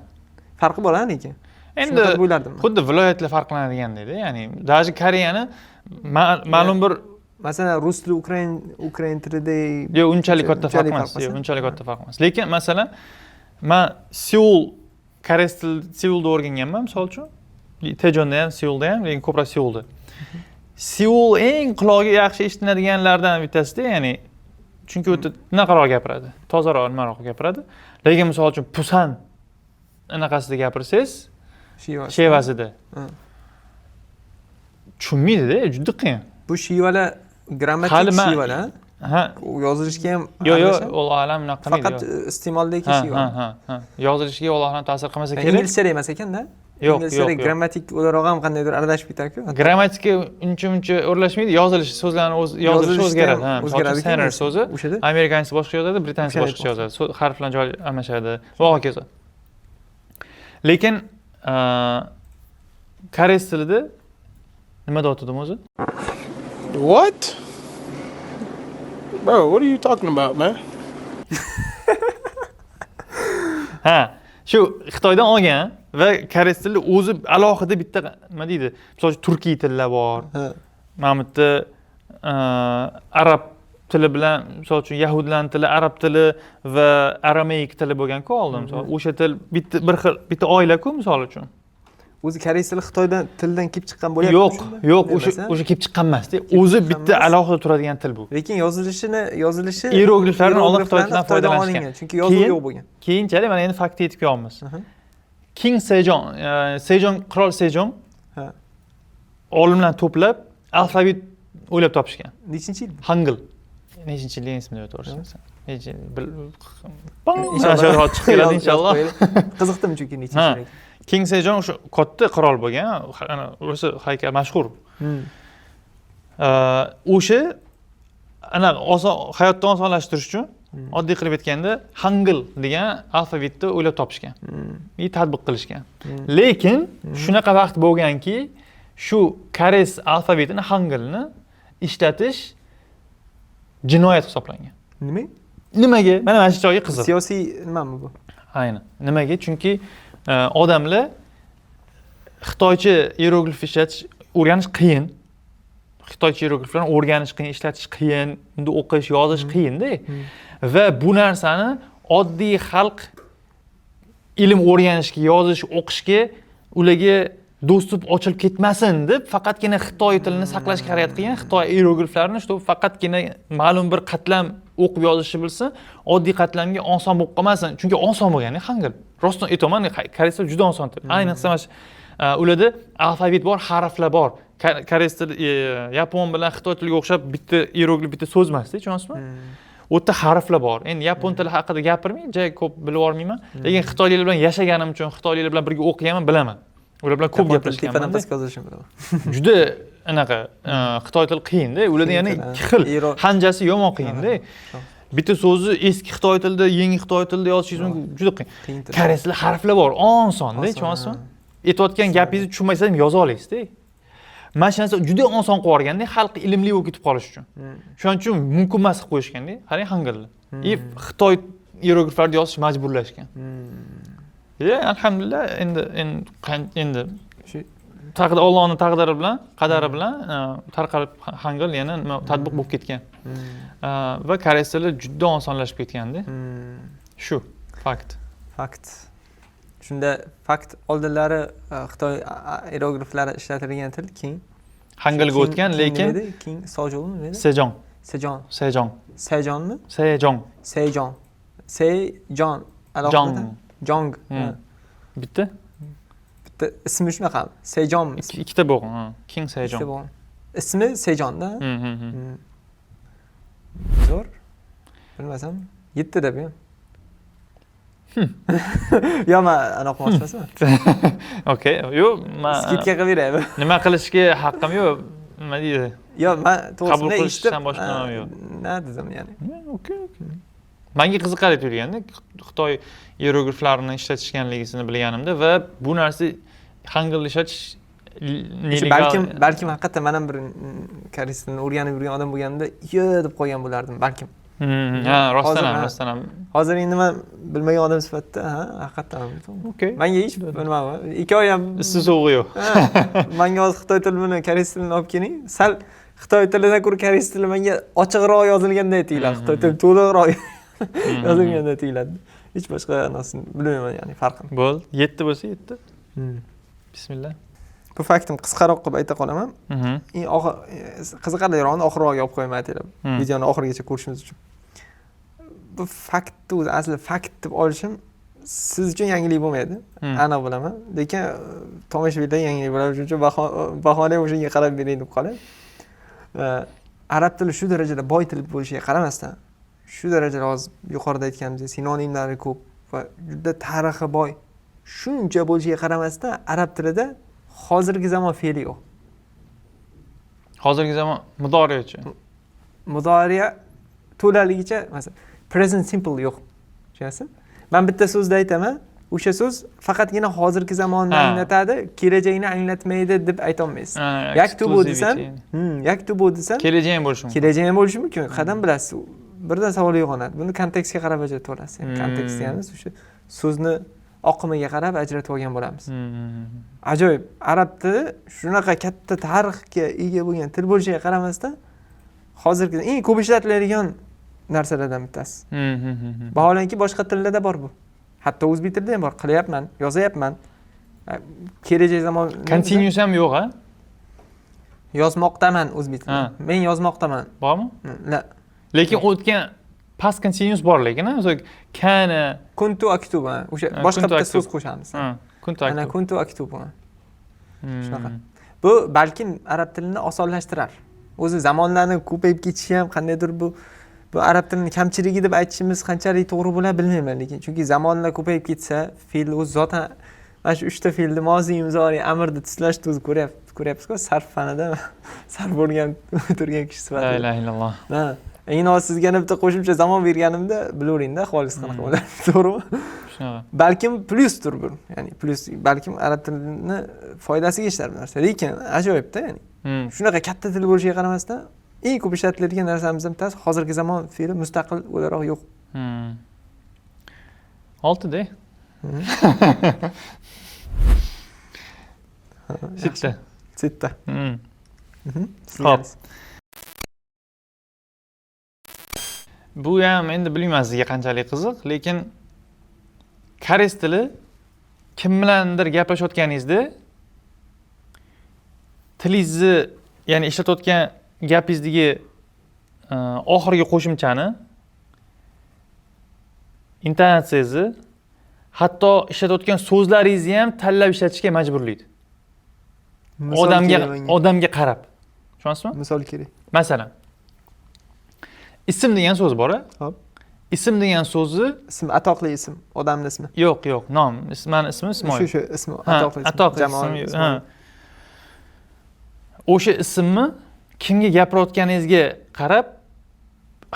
Farqi bor, lekin. Endi xuddi viloyatlar farqlanadigandek-da, ya'ni даже Koreyani ma'lum bir masalan rus tili ukrain tilida yo'q, unchalik katta farq emas, yo'q, unchalik katta farq emas. Lekin masalan, men Seul koreys tili Seulda o'rganganman, misol uchun. Tejonda ham, Seulda ham, lekin ko'proq Seulda. Seul eng quloqqa yaxshi eshitiladiganlardan bittasida, ya'ni chunki u naqaroq gapiradi, tozaroq, nimaroq gapiradi. Lekin misol uchun Pusan anaqasida gapirsangiz, shevasida tushunmaydi-da, juda qiyin. Bu shivalar grammatik shivalar, ha, yozilishga ham yo'q, yo'q, Alloh alam unaqa qilmaydi. Faqat iste'moldagi shiva. Ha. Yozilishiga Alloh alam ta'sir qilmasa kerak. Inglizcha emas ekanda. Yo'q, yo'q. Grammatik o'laroq ham qandaydir aralashib ketadi-ku. Grammatika uncha-muncha o'ralashmaydi, yozilishi, so'zlarni o'z yozilishi o'zgaradi. Ha, o'zgaradi. Center so'zi amerikanchasi boshqa yozadi, britanchasi boshqacha yozadi. Harflar joy almashadi va hokazo. Lekin koreys tilida nima deyotgandim o'zi? What? Bro, what are you talking about, man? Ha, shu Xitoydan olgan va koreys tili o'zi alohida bitta nima deydi? Misol uchun turkiy tillar bor. Mana bu yerda arab tili bilan, misol uchun yahudlar tili, arab tili va arameik tili bo'lgan-ku oldin, misol o'sha til bitta bir xil bitta oila-ku misol uchun. O'zi koreys tili Xitoydan tildan kelib chiqqan bo'lyapti. Yo'q, yo'q, o'sha kelib chiqqan emas-da. O'zi bitta alohida turadigan til bu. Lekin yozilishi ierogliflarni oldin Xitoy tilidan foydalanishgan. Chunki yozuv yo'q bo'lgan. Keyinchalik mana endi faktga yetib kelyapmiz. King Sejong, Sejong, qirol Sejong olimlarni to'plab alfabet o'ylab topishgan. Nechinchi yil? Hangul. Nechinchi yil esimda yo'q, to'g'risi. Necha inshaalloh chiqib keladi inshaalloh. Qiziqdim chunki nechinchi yil. King Sejong o'sha katta qirol bo'lgan, ana o'sha haykal mashhur. O'sha ana oson hayotni osonlashtirish uchun oddiy qilib aytganda Hangul degan alfabetni o'ylab topishgan. И tatbiq qilishgan. Lekin shunaqa vaqt bo'lganki, shu koreys alfabetini Hangulni ishlatish jinoyat hisoblangan. Nima? Nimaga? Mana shu joyi qiziq. Siyosiy nimami bu? Aynan. Nimaga? Chunki odamlar xitoycha ieroglif ishlatish o'rganish qiyin. Xitoycha ierogliflarni o'rganish qiyin, ishlatish qiyin, unda o'qish, yozish qiyin-da. Va bu narsani oddiy xalq ilm o'rganishga, yozish, o'qishga ularga доступ ochilib ketmasin deb faqatgina Xitoy tilini saqlashga harakat qilgan, Xitoy ierogliflarini shu faqatgina ma'lum bir qatlam o'qib yozishni bilsin, oddiy qatlamga oson bo'lib qolmasin. Chunki oson bo'lgan Hangul. Rostdan aytaman, koreys tili juda oson til. Ayniqsa mana shu ularda alfabet bor, harflar bor. Koreys tili yapon bilan Xitoy tiliga o'xshab bitta ieroglif, bitta so'z emas-da, tushunasizmi? U yerda harflar bor. Endi yapon tili haqida gapirmay, juda ko'p bilib olmayman. Lekin xitoyliklar bilan yashaganim uchun, xitoyliklar bilan birga o'qiganman, bilaman. Ular bilan ko'p gaplashganman. Juda anaqa Xitoy tili qiyin-da, ularda yana ikki xil hanjasi yomon qiyin-da. Bitta so'zni eski xitoy tilida, yangi xitoy tilida yozishingiz mumkin, juda qiyin. Qiyin til. Koreys tilida harflar bor, osonda, Oson, tushunyapsizmi? ha. Aytayotgan gapingizni tushunmasangiz ham yoza olasizda. Mana shu narsa juda oson qilib yuborganda, xalq ilmli bo'lib ketib qolish uchun. Shuning uchun mumkin emas qilib qo'yishganda, qarang, hangilni. И xitoy iyerogliflarni yozish majburlashgan. Alhamdulillah, endi Shu taqdir, Allohning taqdiri bilan, qadari bilan tarqalib hangil yana nima tatbiq bo'lib ketgan. Va koreys tili juda osonlashib ketganda. Shu fakt. Fakt. Shunda fakt, oldinlari xitoy iyerogliflari ishlatilgan til, keyin Hangilga o'tgan, lekin nima edi? Keyin Sojolmi nima edi? Sejong. Sejon. Sejong. Sejonmi? Sejong. Sejon. Sejon. Alohida. Jong. Jong. Ha. Bitta? Bitta ismi shunaqami? Sejonmi? Ikkita bo'lgan. Ha. King Sejong. Ikkita bo'lgan. Ismi Sejonda. Zo'r. Bilmasam, 7 deb ham. Yo, men anaqa qilmoqchi emasman. Okey. Yo'q, men Скидка qilib beraymi? Nima qilishga haqqim yo'q. Nima deydi? Yo, men Qabul to'g'risini qilishdan eshitib, boshqa nima yo'q. Na dedim, ya'ni. Okey. Menga qiziqarli tuyulganda Xitoy iyerogliflarini ishlatishganligisini bilganimda va bu narsa hangil ishlatish Shu balkim haqiqatdan men ham bir koreys tilini o'rganib yurgan odam bo'lganimda, yo deb qo'ygan bo'lardim, balkim. Ha, rostdan ham, Hozir, ha. rostdan ham. Hozir endi men bilmagan odam sifatida, ha, haqiqatdan ham. Okey. Menga hech bilmayman. 2 oy ham Issi sovug'i yo'q. Ha, menga hozir xitoy tilini, koreys tilini olib keling. Sal xitoy tilidan ko'ra koreys tili menga ochiqroq yozilganday tuyuladi. Xitoy tili to'liqroq yozilganday tuyuladi. Hech boshqa narsani bilmayman, ya'ni farqini. Bo'ldi. 7 bo'lsa 7. Bismillah. Bu faktim qisqaroq qilib ayta qolaman. Eng oxir qiziqarlirog'ini oxirroqga olib qo'yaman aytinglar. Videoni oxirigacha ko'rishimiz uchun. Bu faktni o'zi asli fakt deb olishim siz uchun yangilik bo'lmaydi. Aniq bilaman. Lekin tomoshabinlar yangilik bo'ladi. Shuning uchun bahoni ham o'shanga qarab bering deb qolay. Arab tili shu darajada boy til bo'lishiga qaramasdan, shu darajada hozir yuqorida aytganimizdek sinonimlari ko'p va juda tarixi boy. Shuncha bo'lishiga qaramasdan arab tilida hozirgi zamon fe'li yo'q. Hozirgi zamon mudorichi. Mudoriya to'laligicha, masalan, present simple yo'q. Tushunasizmi? Men bitta so'zni aytaman, o'sha so'z faqatgina hozirgi zamonni anglatadi, kelajagini anglatmaydi deb aytolmaysiz. Ha, Yaktubu desam, exclusivity. Yaktubu desam, Kelajak ham bo'lishi mumkin. Kelajak ham bo'lishi mumkin. Qayerdan bilasiz? Birdan savol uyg'onadi. Buni kontekstga qarab ajratib olasiz. Yani kontekst deganimiz o'sha so'zni oqimiga qarab ajratib olgan bo'lamiz. Ajoyib. Arab tili shunaqa katta tarixga ega bo'lgan til bo'lishiga qaramasdan, hozirgi eng ko'p ishlatiladigan narsalardan bittasi. Vaholanki boshqa tillarda bor bu. Hatto o'zbek tilida ham bor. Qilyapman, yozyapman. Kelajak zamon Continuous ham yo'q, ha? Yozmoqdaman o'zbek tilida. Ha. Men yozmoqdaman. Bormi? La. Lekin o'tgan past continuous bor lekin, ha? Masalan, kana Kuntu aktubu, ha. O'sha Ha, boshqa kuntu bitta aktubu. so'z qo'shamiz. Ha, kuntu Ana aktubu. kuntu aktubu. Shunaqa. Bu balkim arab tilini osonlashtirar. O'zi zamonlarni ko'payib ketishi ham qandaydir bu arab tilini kamchiligi deb aytishimiz qanchalik to'g'ri bo'ladi bilmayman, lekin chunki zamonlar ko'payib ketsa, fe'l o'zi zotan mana shu uchta fe'lni moziy, muzori, amrni tuslashni o'zi ko'ryapsiz-ku, sarf fanida sarf bo'lgan turgan kishi La sifatida. ilaha illalloh. Ha. Endi hozir sizga yana bitta qo'shimcha zamon berganimda bilaveringda ahvolingiz qanaqa bo'ladi, to'g'rimi? Shunaqa. Balkim plyusdir bu. Ya'ni plyus, balkim arab tilini foydasiga ishlar bu narsa. Lekin ajoyibda, ya'ni. Shunaqa katta til bo'lishiga qaramasdan eng ko'p ishlatiladigan narsamizdan bittasi hozirgi zamon fe'li mustaqil o'laroq yo'q. 6da. Sitta. Sitta. Xo'p. Bu ham endi bilmayman sizga qanchalik qiziq, lekin koreys tili kim bilandir gaplashayotganingizda tilingizni, ya'ni ishlatayotgan gapingizdagi oxirgi qo'shimchani, intonatsiyangizni, hatto ishlatayotgan so'zlaringizni ham tanlab ishlatishga majburlaydi. Misol Odamga kerak menga. Odamga qarab. Tushunasizmi? Misol kerak. Masalan, ism degan so'z bor, a? Hop. Ism degan so'zni Ism atoqli ism, odamning ismi. Yo'q, yo'q, nom. Mani ismim Ismoil. Shu ismi, Ha, atoqli ism. atoqli Jamoa ism, ismi. ha. O'sha ismni kimga gapirayotganingizga qarab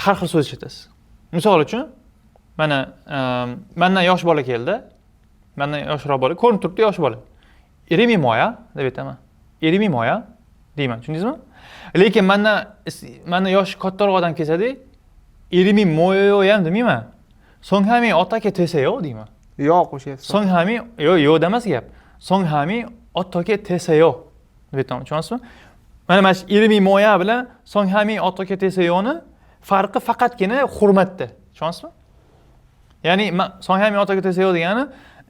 har xil so'z ishlatasiz. Misol uchun, mana mandan yosh bola keldi, mandan yoshroq bola, ko'rinib turibdi yosh bola. "이름이 뭐야?" deb aytaman. "이름이 뭐야?" deyman, tushundingizmi? Lekin mandan yoshi kattaroq odam kelsada, "이름이 뭐예요" ham demayman. "성함이 어떻게 되세요?" deyman. Yo qo'shyapsiz. 성함이, yo'q, yo'q demas gap. "성함이 어떻게 되세요?" deb aytaman, tushunyapsizmi? Mana shu "이름이 뭐야" bilan "성함이 어떻게 되세요"ni farqi faqatgina hurmatda, tushunyapsizmi? Ya'ni "성함이 어떻게 되세요" degani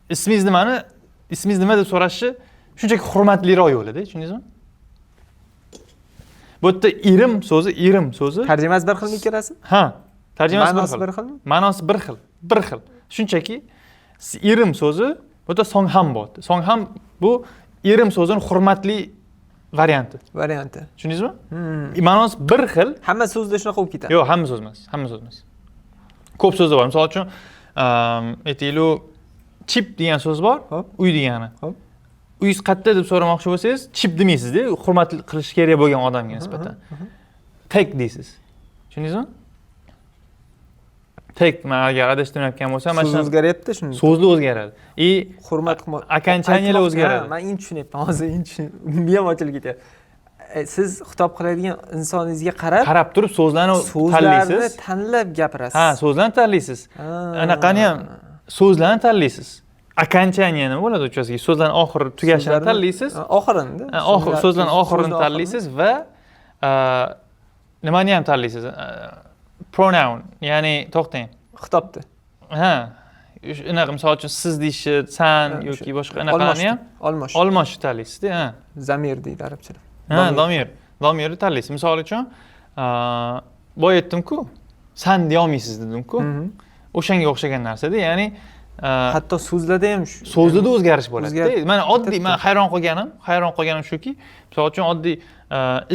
ismingiz nimani, ismingiz nima deb so'rashi shunchaki hurmatliroq yo'lida, tushundingizmi? Bu yerda "이름" so'zi, "이름" so'zi Tarjimasi bir xilmi ikkalasi? Ha, tarjimasi bir Ma'nosi xil. bir xilmi? Ma'nosi bir xil, bir xil. Shunchaki "이름" so'zi bu yerda "성함" bo'lyapti. "성함" bu "이름" so'zini hurmatli varianti. Varianti. Tushundingizmi? Ma'nosi bir xil. Hamma so'zda shunaqa bo'lib ketadi. Yo'q, hamma so'z emas, hamma so'z emas. Ko'p so'zlar bor. Misol uchun, aytaylik, "집" degan so'z bor, uy degani. Uyingiz qayerda deb so'ramoqchi bo'lsangiz, "집" demaysizda, hurmat qilish kerak bo'lgan odamga nisbatan. "댁" deysiz. Tushundingizmi? "댁", man agar adashtirmayotgan bo'lsam, mana So'z shu o'zgaryapti shunda. So'zlar o'zgaradi. И Hurmat qilma. Окончания lar o'zgaradi. Ha, man endi tushunyapman, hozir endi tushunyapman. Miyam ochilib ketyapti. Siz xitob qiladigan insoningizga qarab Qarab turib so'zlarni so'zlarni tanlaysiz. Tanlab gapirasiz. Ha, so'zlarni tanlaysiz. Ha. Anaqani ham, so'zlarni tanlaysiz. Окончание nima bo'ladi uchasiga? So'zlarni oxiri tugashini tanlaysiz. Ha, oxirini. Ha, oxir so'zlarni oxirini tanlaysiz va nimani ham tanlaysiz? Pronoun, ya'ni to'xtang. Xitobni. Ha, unaqa, misol uchun, siz deyishi, san Ha, yoki o'sha boshqa anaqalarni ham olmosh. Olmoshni tanlaysizda, ha. Zamir deydi arabchada. Ha, Domir. Domir. Domirni tanlaysiz. Misol uchun, boya aytdim-ku, san deyolmaysiz dedim-ku. O'shanga o'xshagan narsada, ya'ni Hatto so'zlarda ham shu so'zlarda o'zgarish bo'ladi. Mana oddiy, bitta. Man hayron qolganim shuki, misol uchun, oddiy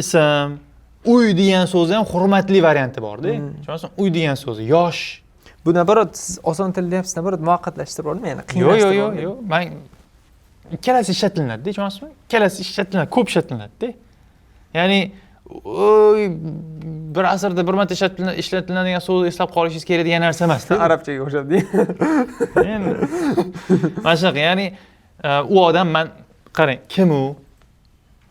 ism, uy degan so'zni ham hurmatli varianti borda. Tushunasizmi? Uy degan so'zi, yosh. Bu, наоборот, siz oson til deyapsiz, наоборот, muvaqqatlashtirib olmang, ya'ni Yo'q, yo'q, qiyinlashtirib yo'q, olmang. Yo'q. Man ikkalasi ishlatilinadi, tushunasizmi? Ikkalasi ishlatilinadi, ko'p ishlatilinadi. Ya'ni oy, bir asrda bir marta ishlatiladigan so'z eslab qolishingiz kerak degan narsa emasda. Arabchaga o'xshab deydi. Endi mana shunaqa, ya'ni u odam, man qarang, kim u?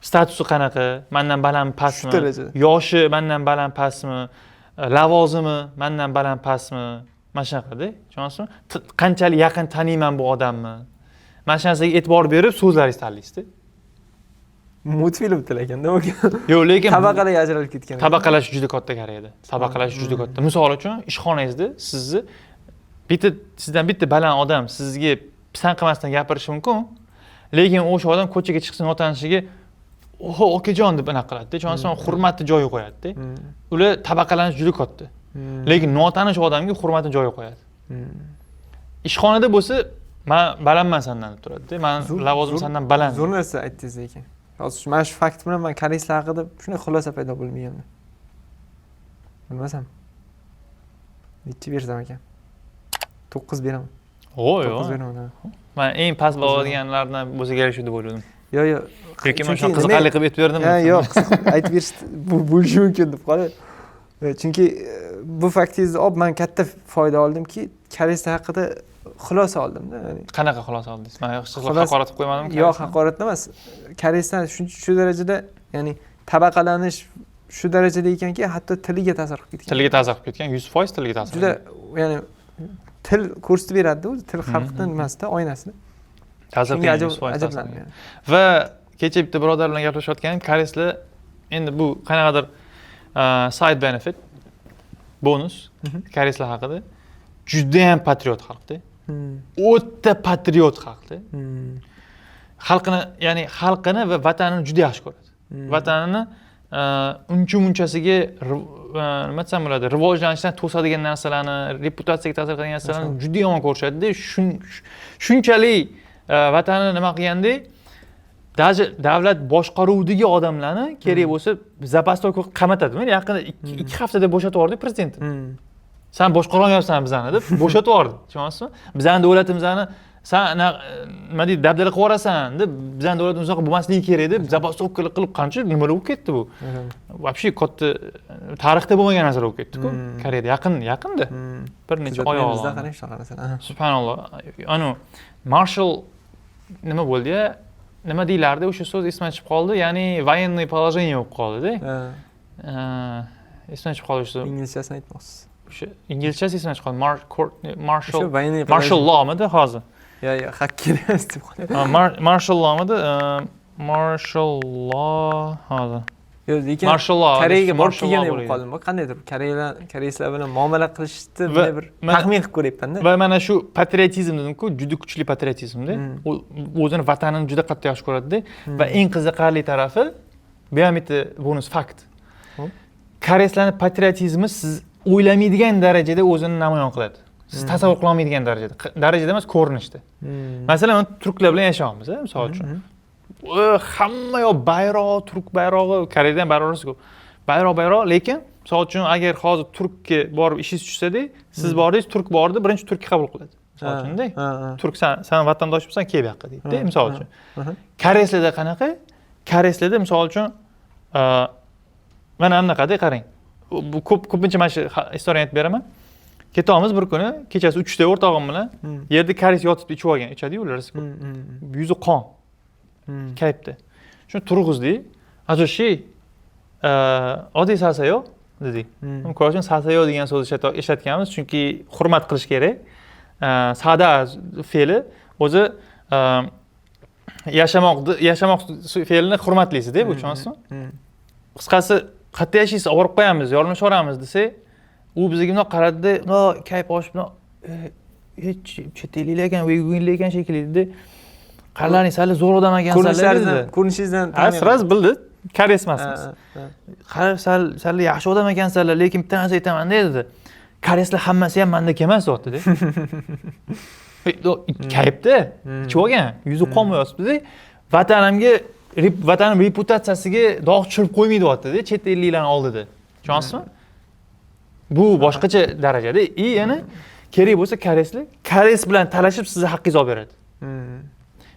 Statusi qanaqa? Mandan baland pastmi? Shu darajada. Yoshi mandan baland pastmi? Lavozimi mandan baland pastmi? Mana shunaqada, tushunasizmi? Qanchalik yaqin taniyman bu odamni? Mana shu narsaga e'tibor berib so'zlaringizni tanlaysizda. Multfilm til ekanda u. Yo'q, lekin Tabaqalarga ajralib ketgan. Tabaqalash juda katta Koreyada. Tabaqalash juda katta. Misol uchun, ishxonangizda sizni bitta, sizdan bitta baland odam sizga pisand qilmasdan gapirishi mumkin, lekin o'sha odam ko'chaga chiqsa, notanishiga "Oho, okajon" deb anaqa qiladida, tushunasizmi? Hurmatni joyiga qo'yadida. Ular tabaqalanish juda katta. Lekin notanish odamga hurmatni joyiga qo'yadi. Ishxonada bo'lsa, "Man balandman sandan" deb turadida. "Man lavozimim sandan baland." Zo'r narsa aytdingiz lekin. Hozir mana shu fakt bilan man koreyslar haqida shunday xulosa paydo bo'ldi miyamda. Bilmasam. Nechi bersam ekan? 9 beraman. O, 9 yo'q. beraman, ha. Man eng past baho olganlardan bo'lsa kerak shu deb o'yladim. Yo'q. Yoki man Chunki shunaqa qiziqarli qilib aytib berdimmi? Ha, yo'q, qiziq aytib berish bu bo'lishi mumkin deb qolay. Chunki bu faktingizni olib man katta foyda oldimki, koreyslar haqida xulosa oldimda. Ya'ni Qanaqa xulosa oldingiz? Man hech haqorat qilib qo'ymadimmi? Yo'q, haqorat emas. Koreyslar shu darajada, ya'ni tabaqalanish shu darajada ekanki, hatto tiliga ta'sir qilib ketgan. Tiliga ta'sir qilib ketgan, 100% tiliga ta'sir Juda, qilgan. ya'ni til ko'rsatib beradi-da o'zi, til xalqni nimasida, oynasida. Ta'sir Shunga qilgan, 100% ta'sir ajablandim. qilgan. Va kecha bitta birodar bilan gaplashayotganim, koreyslar endi bu qanaqadir side benefit, bonus koreyslar haqida, judayam patriot xalqda. O'ta patriot xalqda. Xalqini, ya'ni xalqini va vatanini juda yaxshi ko'radi. Vatanini uncha munchasiga nima desam bo'ladi, rivojlanishdan to'sadigan narsalarni, reputatsiyaga ta'sir qiladigan narsalarni juda yomon ko'rishadida. Shunchalik vatanini nima qilganda, даже davlat boshqaruvidagi odamlarni kerak bo'lsa забастовка qilib qamatadi. Mana yaqinda 2 haftada bo'shatib yubordi prezidentni. "San boshqarolmayapsan bizani", deb bo'shatib yubordi, tushunyapsizmi? Bizani davlatimizni San nima deydi, dabdala qilib yuborasan deb, bizani davlatimiz unaqa bo'lmasligi kerak deb, забастовка lar qilib, qancha nimalar bo'lib ketdi bu. Вообще katta, tarixda bo'lmagan narsalar bo'lib ketdi-ku Koreyada yaqin yaqinda, bir necha oy Kuzatmaymiz-da, oldin. Qarang shunaqa narsalar. Aha. Subhanalloh, anu marshal nima bo'ldi ya, nima deyilardi, o'sha so'z esimdan chiqib qoldi, ya'ni военный положение bo'lib qoldida. Esimdan chiqib qoldi o'sha. Inglizchasini aytmoqchisiz. O'sha inglizchasi esimdan chiqib qoldi. Marshal O'sha военный marshal lawmidi hozir? Yo, haq kerak emas deb qo'yadi. Marshal lawmidi? Marshal law hozir. Yo'q, lekin Marshal law. Koreyaga borib Marshal law kelgandek bo'lgan. bo'lib qoldim. Qandaydir koreyalar, koreyslar bilan muomala qilishni Va bunday bir taxmin qilib ko'ryapman-da. Va mana shu patriotizm dedim-ku, juda kuchli patriotizmda. U o'zini vatanini juda qattiq yaxshi ko'radida. Va eng qiziqarli tarafi, bu ham bitta bonus fakt. Hop. Koreyslarning patriotizmi siz o'ylamaydigan darajada o'zini namoyon qiladi. Siz tasavvur qila olmaydigan darajada. Darajada emas, ko'rinishda. Masalan, mana turklar bilan yashayapmiz, misol uchun. Hamma yoq bayroq, turk bayrog'i, Koreyada ham bayroq rosa ko'p. Bayroq, bayroq, lekin misol uchun agar hozir turkka borib ishingiz tushsa-da, siz bordingiz, turk bordi, birinchi turkka qabul qiladi. Misol uchun-da. Ha, ha. Turk san vatandoshmisan, kel bu yoqqa deydi, misol uchun. Koreyslarda qanaqa? Koreyslarda misol uchun mana bunaqada qarang. Bu ko'pincha mana shu история ni aytib beraman. Ketamiz bir kuni, kechasi 3 da o'rtog'im bilan yerda koreys yotibdi, ichib olgan, ichadi-yu ular rosa ko'p. Yuzi qon. Kayibdi. Shuni turg'izdik. "아저씨, 어디 사세요?" dedik. Ko'rishim 사세요 degan so'zni ishlatganmiz, chunki hurmat qilish kerak. 사다 fe'li o'zi yashamoq yashamoq fe'lini hurmatlaysiz-da, bu, tushunasizmi? Qisqasi, qayerda yashaysiz, olib borib qo'yamiz, yordamlashaveramiz desak, u bizga bundoq qaradida, bundoq kayf oshib, bundoq, "Hech chet elliklar ekan, uyg'unlar ekan shekilli", dedi. "Qaralaring, sizlar zo'r odam ekansizlar", Ko'rinishlaridan, dedi. ko'rinishingizdan Ha, сразу bildi, koreys emasmiz. Ha, ha. "Qarab, sal yaxshi odam ekansizlar, lekin bitta narsa aytaman", dedi. "Koreyslar hammasi ham mandek emas", deyapti-da. Kayibda, ichib olgan, yuzi qon yotibdi. Vatanimga, vatanim reputatsiyasiga dog' tushirib qo'ymaydi, deyapti-da, chet elliklarni oldida. Tushunasizmi? Bu boshqacha darajada. И yana kerak bo'lsa koreyslar, koreys bilan talashib sizni haqqingizni olib beradi.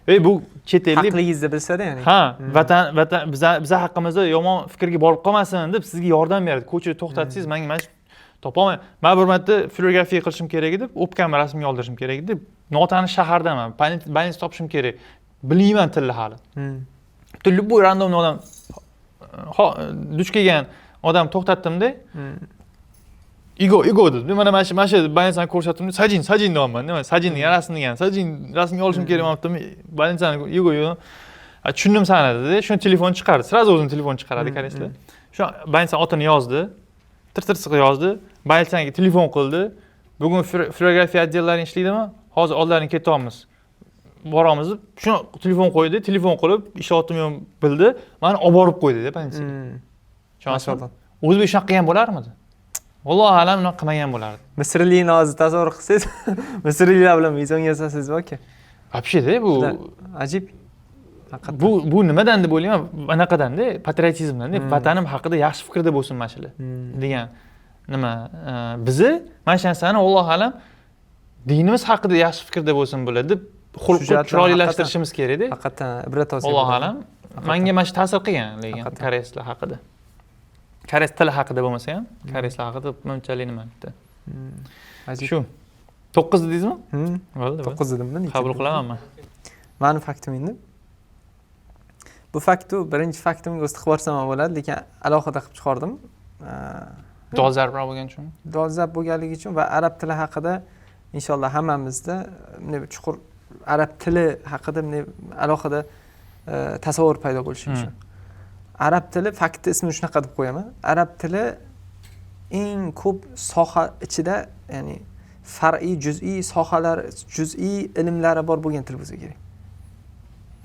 Ve bu chet ellik Haqligingizni bilsa-da, ya'ni. Ha, vatan biza haqqimizda yomon fikrga borib qolmasin deb sizga yordam beradi. Ko'chada to'xtatsangiz, menga mana shu topolmay, man bir marta flerografiya qilishim kerak edi, o'pkamni rasmga oldirishim kerak edi. Notanish shahardaman, больница topishim kerak. Bilmayman tilni hali. Bitta любой рандомный odam, duch kelgan odam to'xtatdimda, "이거, 이거" dedi. Mana shu больница ni ko'rsatdim. "사진, 사진" deyapman. Nima, 사진 degan, rasm degan. 사진 rasmga olishim kerak bo'libdi. Больница ni 이거, 이거. "Ha, tushundim sani", dedi. Shuni telefon chiqardi. Сразу o'zini telefon chiqaradi koreyslar. Shu больница otini yozdi. Tir tir qilib yozdi. Больница ga telefon qildi. "Bugun flerografiya отдел laring ishlaydimi? Hozir oldlaring ketyapmiz. Boramiz" deb shuni telefon qo'ydi. Telefon qilib ishlayaptimi yo'qmi bildi. Mani olib borib qo'ydi больница ga. Tushunasizmi? Mashalloh. O'zbek shunaqa qilgan bo'larmidi? Allohu alam, unaqa qilmagan bo'lardi. Misrlikni hozir tasavvur qilsangiz, misrliklar bilan mezon yasasangiz aka. Вообще da bu Juda ajib. Haqiqatdan. Bu nimadan deb o'ylayman, anaqadanda, patriotizmdan, vatanim haqida yaxshi fikrda bo'lsin mana shular degan nima, bizni mana shu narsani, allohu alam, dinimiz haqida yaxshi fikrda bo'lsin bular deb xulqni Shu jihatdan chiroylilashtirishimiz kerakda. Haqiqatdan ibrat olsak Allohu bo'ladi. alam, manga mana shu ta'sir qilgan, lekin koreyslar haqida, koreys tili haqida bo'lmasa ham, koreyslar haqida bunchalik nima bitta Ajib. Shu 9 dedingizmi? Hmm. Bo'ldi, bo'ldi. 9 dedimmi? Necha Qabul dedim? qilaman man. Mani faktim endi. Bu faktu birinchi faktimga o'zi tiqib borsam ham bo'ladi, lekin alohida qilib chiqardim. Dolzarbroq bo'lgani uchun. Dolzarb bo'lganligi uchun va arab tili haqida inshaalloh hammamizda bunday bir chuqur arab tili haqida bunday alohida tasavvur paydo bo'lishi uchun. Arab tili fakti ismini shunaqa deb qo'yaman. Arab tili eng ko'p soha ichida, ya'ni far'iy, juz'iy sohalar, juz'iy ilmlari bor bo'lgan til bo'lsa kerak.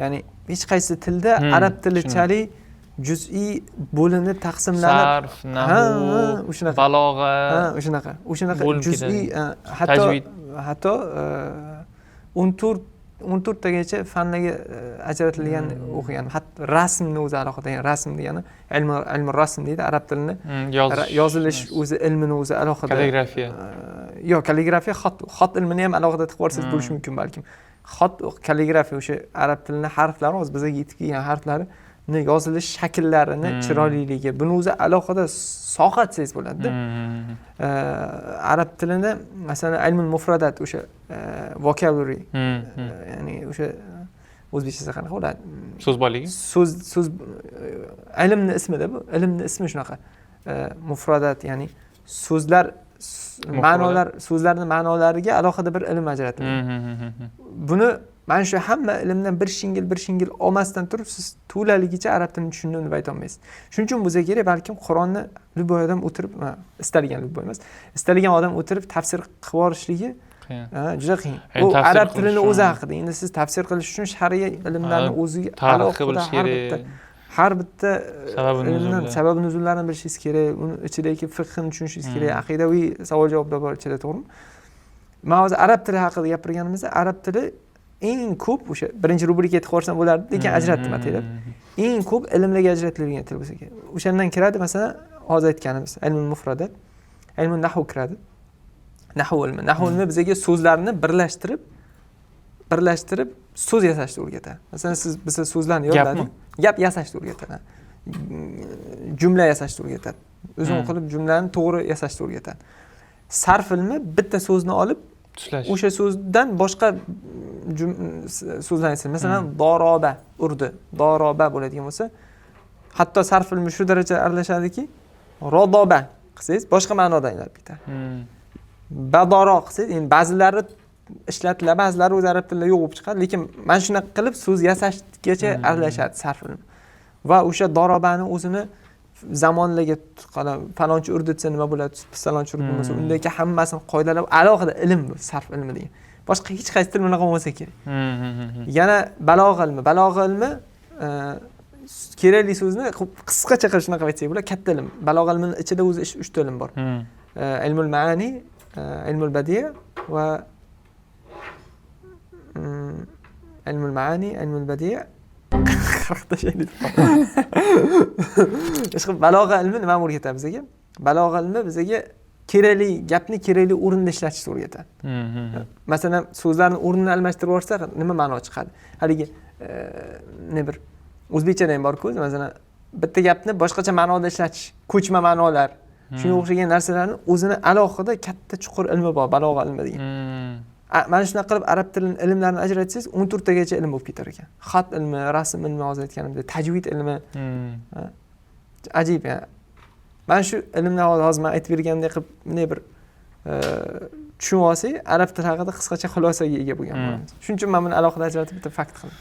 Ya'ni hech qaysi tilda arab tilichalik juz'iy bo'linib, taqsimlanib, Sarf, Ha, nahu, ha, o'shanaqa. balog'a. Ha, o'shanaqa. O'shanaqa Bo'linib juz'iy, ketadi. hatto Tajvid. hatto 14 14tagacha fanlarga ajratilgan o'qigan. Hatto rasmni o'zi alohida, ya'ni rasm degani ilmi rasm deydi arab tilini. Yozish. Yozilish o'zi ilmini o'zi alohida. Kalligrafiya. Yo'q, kalligrafiya xat ilmini ham alohida tiqib yuborsangiz bo'lishi mumkin balkim. Xat, kalligrafiya, o'sha arab tilini harflari, hozir bizga yetib kelgan harflarini yozilish shakllarini chiroyliligi, buni o'zi alohida soha desangiz bo'ladida. Arab tilini, masalan, ilmul mufradat, o'sha vocabulary, ya'ni o'sha o'zbekchasi qanaqa bo'ladi? So'z boyligi. So'z ilmni ismida, bu ilmni ismi shunaqa. Mufradat, ya'ni so'zlar, ma'nolar, so'zlarni ma'nolariga alohida bir ilm ajratilgan. Buni mana shu hamma ilmdan bir shingil bir shingil olmasdan turib, siz to'laligicha arab tilini tushundim deb aytolmaysiz. Shuning uchun bo'lsa kerak, balkim Qur'onni любой odam o'tirib, istalgan, любой emas, istalgan odam o'tirib tafsir qilib yuborishligi juda qiyin. Bu arab tilini o'zi haqida. Endi siz tafsir qilish uchun shar'iy ilmlarni o'ziga tarixni bilish kerak. Har bitta ilmdan sababi nuzullarini bilishingiz kerak, uni ichidagi fiqhni tushunishingiz kerak, aqidaviy savol javoblar bor ichida, to'g'rimi? Man hozir arab tili haqida gapirganimizda, arab tili eng ko'p, o'sha birinchi rubrika aytib qo'ysam bo'lardi, lekin ajratdim ataylab. Eng ko'p ilmlarga ajratilgan til bo'lsa kerak. O'shandan kiradi, masalan, hozir aytganimiz ilmul mufradat, ilmul nahv kiradi. Nahv ilmi. Nahv ilmi bizga so'zlarni birlashtirib so'z yasashni o'rgatadi. Masalan, siz biza so'zlarni yodladik, gap yasashni o'rgatadi. Jumla yasashni o'rgatadi. Uzun qilib jumlani to'g'ri yasashni o'rgatadi. Sarf ilmi bitta so'zni olib, o'sha so'zdan boshqa so'zlarni yasaydi. Masalan, doroba urdi, doroba bo'ladigan bo'lsa, hatto sarf ilmi shu daraja aralashadiki, rodoba qilsangiz boshqa ma'noda aylanib ketadi. Badoro qilsangiz, endi ba'zilari ishlatiladi, ba'zilari o'zi arab tilida yo'q bo'lib chiqadi, lekin mana shunaqa qilib so'z yasashgacha aralashadi sarf ilmi. Va o'sha dorobani o'zini zamonlarga falonchi urdi desa nima bo'ladi, pistalonchi urdi bo'lmasa, undagi hammasini qoidalab alohida ilm bu sarf ilmi degan. Boshqa hech qaysi til bunaqa bo'lmasa kerak. Yana balog'a ilmi, balog'a ilmi kerakli so'zni qisqacha qilib shunaqa aytsak bo'ladi, katta ilm. Balog'a ilmini ichida o'zi 3 ta ilm bor. Ilmul ma'ani, ilmul badiya va ilmul ma'ani, ilmul badiya. Balog'a ilmi nimani o'rgatadi bizga? Balog'a ilmi bizga kerakli gapni kerakli o'rinda ishlatishni o'rgatadi. Masalan, so'zlarni o'rnini almashtirib yuborsak nima ma'no chiqadi? Haligi ne bir o'zbekchada ham bor-ku, masalan, bitta gapni boshqacha ma'noda ishlatish, ko'chma ma'nolar, shunga o'xshagan narsalarni o'zini alohida katta chuqur ilmi bor, balog'a ilmi degan. Mana shunaqa qilib arab tilini ilmlarini ajratsangiz 14 tagacha ilm bo'lib ketar ekan. Xat ilmi, rasm ilmi, hozir aytganimdek, tajvid ilmi. Ajib yani. Mana shu ilmni hozir men aytib berganimdek qilib bunday bir tushunib olsak, arab tili haqida qisqacha xulosaga ega bo'lgan bo'lamiz. Shuning uchun men buni alohida ajratib bitta fakt qildim.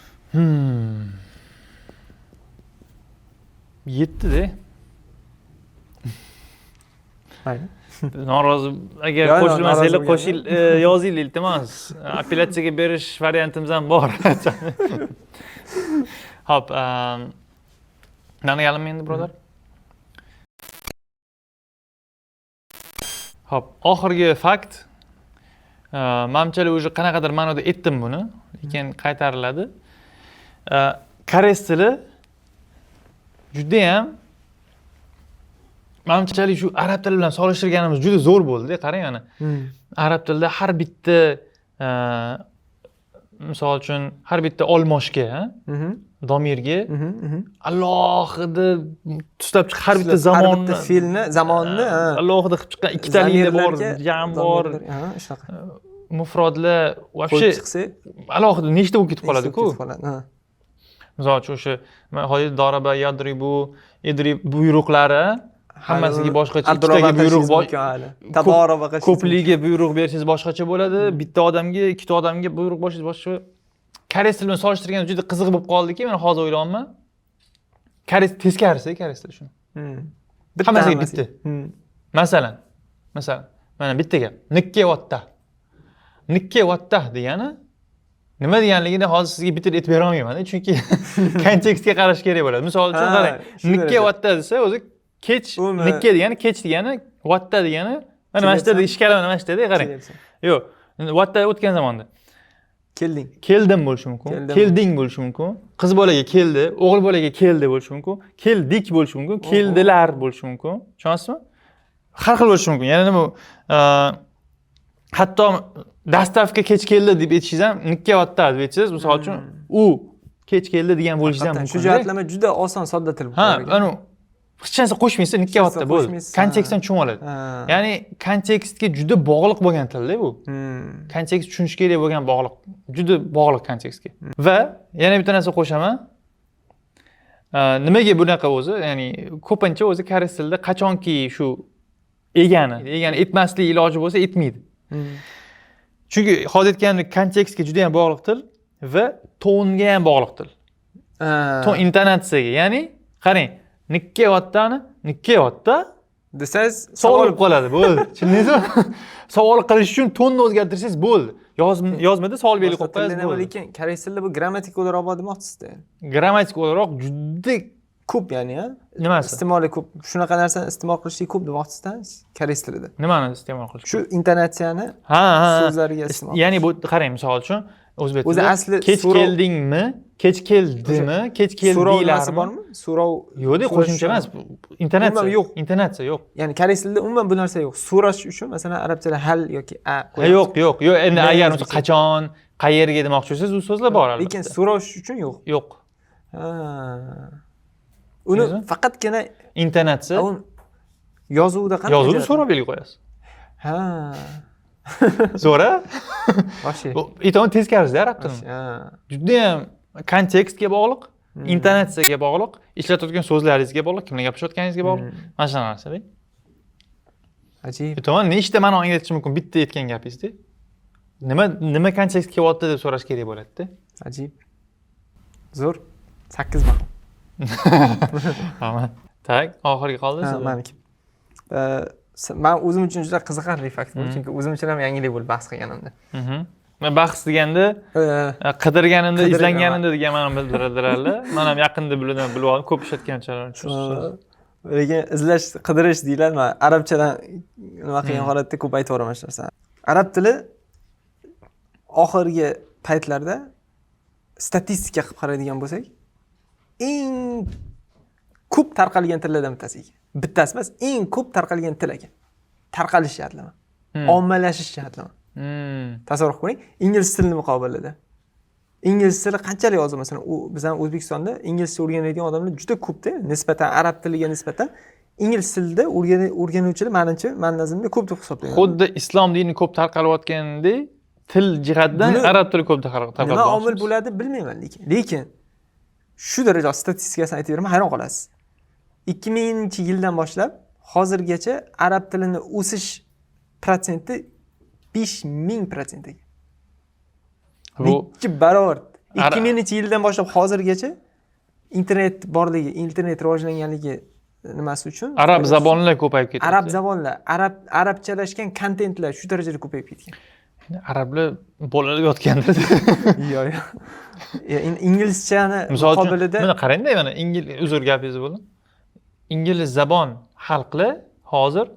Yetdi-da. Mayli. Norozi agar qo'shilmasanglar qo'shil yozinglar, iltimos. Apellyatsiyaga berish variantimiz ham bor. Xo'p, nani endi birodar? Xo'p, oxirgi fakt. Manimcha уже qanaqadir ma'noda aytdim buni, lekin qaytariladi. Koreys tili juda ham manimchalik shu arab tili bilan solishtirganimiz juda zo'r bo'ldi-da, qarang mana. Arab tilida har bitta misol uchun har bitta olmoshga, domirga alohida tuslab chiq, har bitta zamonni, har bitta fe'lni, zamonni alohida qilib chiqqan, ikkitalikda bor, jam bor, shunaqa. Mufrodlar вообще alohida nechta bo'lib ketib qoladi-ku. Misol uchun o'sha hozir daraba, yadribu, idrib buyruqlari hammasiga boshqacha, ikkitaga buyruq bor, ko'pligiga buyruq bersangiz boshqacha bo'ladi, bitta odamga, ikkita odamga buyruq bersangiz boshqa. Koreys tili bilan solishtirganda juda qiziq bo'lib qoldiki, men hozir o'ylayapman. Koreys teskarisi, koreys tili shuni. Hammasiga bitta. Masalan, mana bitta gap. Nikke vatta. Nikke vatta degani nima deganligini hozir sizga bitta aytib bera olmayman, chunki kontekstga qarash kerak bo'ladi. Misol uchun qarang, nikke vatta desa o'zi kech, nikke degani kech degani, vatta degani mana shu yerda ishkali, mana shu yerda qarang. Yo'q, vatta o'tgan zamonda. Kelding. Keldim bo'lishi mumkin. Kelding bo'lishi mumkin. Qiz bolaga keldi, o'g'il bolaga keldi bo'lishi mumkin. Keldik bo'lishi mumkin, keldilar bo'lishi mumkin. Tushunasizmi? Har xil bo'lishi mumkin. Ya'ni nima, hatto Доставка kech keldi deb aytishingiz ham nikkayapti deb aytsangiz, misol uchun, u kech keldi degan bo'lishingiz ham Haqiqatan, mumkin. Shu jihatlama juda oson, sodda til bo'lib Ha, qolar ekan. anu hech narsa qo'shmaysiz, nikkayapti, narsa bo'ldi. Qo'shmaysiz, ha. Kontekstdan tushunib oladi. Ya'ni kontekstga juda bog'liq bo'lgan tilda bu. Kontekst tushunish kerak bo'lgan bog'liq, juda bog'liq kontekstga. Va yana bitta narsa qo'shaman. Nimaga bunaqa o'zi? Ya'ni ko'pincha o'zi koreys tilida qachonki shu egani etmaslik iloji bo'lsa, etmaydi. Chunki hozir aytganimdek, kontekstga juda ham bog'liq til va tonga ham bog'liq til. Ton, intonatsiyaga. Ya'ni qarang, nikkayaptani nikkayapti desangiz, savol bo'lib qoladi, bo'ldi, tushundingizmi? Savol qilish uchun tonni o'zgartirsangiz, bo'ldi. Yozmada savol belgi Boshqa qo'yib qo'yasiz, tilda nima, bo'ldi. Lekin koreys tilida bu grammatik o'laroq bor demoqchisizda. Grammatik o'laroq juda Ko'p, ya'ni, ha? Nimasi? Iste'moli ko'p. Shunaqa narsani iste'mol qilishlik ko'p demoqchisizda koreys tilida. Nimani iste'mol qilish? Shu intonatsiyani Ha. so'zlariga iste'mol. Ya'ni bu, qarang, misol uchun, o'zbek O'zi tilida asli kech keldingmi, kech keldimi, kech So'rov nimasi keldilarmi? bormi? So'rov Yo'q, so'rash qo'shimcha emas, bu intonatsiya. Umuman yo'q. Intonatsiya yo'q. Ya'ni koreys tilida umuman bu narsa yo'q. So'rash uchun, masalan, arabchada hal yoki a Ha, qo'yamiz. Yo'q, endi Nima agar o'zbekcha? qachon, qayerga demoqchi bo'lsangiz, u so'zlar bor albatta. Lekin so'rash uchun yo'q. Yo'q. Ha. Uni Tushundingizmi? faqatgina Intonatsiya. Uni yozuvda qanday Yozuvda ajratadi? so'rov belgi qo'yasiz. Ha. Zo'ra. Вообще. Bu aytaman, teskarisida arab tilini. Вообще, ha. Judayam kontekstga bog'liq, intonatsiyaga bog'liq, ishlatayotgan so'zlaringizga bog'liq, kim bilan gapirishayotganingizga bog'liq. Mana shunaqa narsada. Ajib. Aytaman, nechta ma'no anglatishi mumkin bitta aytgan gapingizda. Nima kontekst kelyapti deb so'rash kerak bo'ladi-da. Ajib. Zo'r. 8 baho. Rahmat. Так, oxirgi qoldi Ha, sizda. maniki. Man o'zim uchun juda qiziqarli fakt bu, chunki o'zim uchun ham yangilik bo'ldi bahs qilganimda. Men bahs deganda qidirganimda, izlanganimda degan ma'no bildiradilar. Man ham yaqinda bilib oldim, ko'p ishlatganchalar shu so'z. Lekin izlash, qidirish deyiladi. Man arabchadan nima qilgan holatda ko'p aytaveraman shu narsani. Arab tili oxirgi paytlarda statistika qilib qaraydigan bo'lsak, eng ko'p tarqalgan tillardan bittasi ekan. Bittasi emas, eng ko'p tarqalgan til ekan. Tarqalish jihatlama, ommalashish jihatlama. Tasavvur qilib ko'ring, ingliz tilini muqobilida. Ingliz tili qanchalik hozir, masalan, u bizani O'zbekistonda inglizcha o'rganadigan odamlar juda ko'pda, nisbatan arab tiliga nisbatan ingliz tilida o'rganuvchilar manimcha, mani nazarimda ko'p deb hisoblayman. Xuddi islom dini ko'p tarqalayotgandek, til jihatdan arab tili ko'p tarqalib. Nima omil bo'ladi bilmayman, lekin shu darajada statistikasini aytib beraman, hayron qolasiz. 2000-yildan boshlab hozirgacha arab tilini o'sish protsenti 5000% ekan. Bu Nechi barobar. 2000-yildan boshlab hozirgacha internet borligi, internet rivojlanganligi nimasi uchun arab zabonlar ko'payib ketyapti. Arab zabonlar, arabchalashgan kontentlar shu darajada ko'payib ketgan. Arablar bolalab yotgandir. Yo'q. Ya, inglizchani Misol uchun, muqobilida mana qarangda, mana uzr, gapingizni bo'ldim. Ingliz zabon xalqlar hozir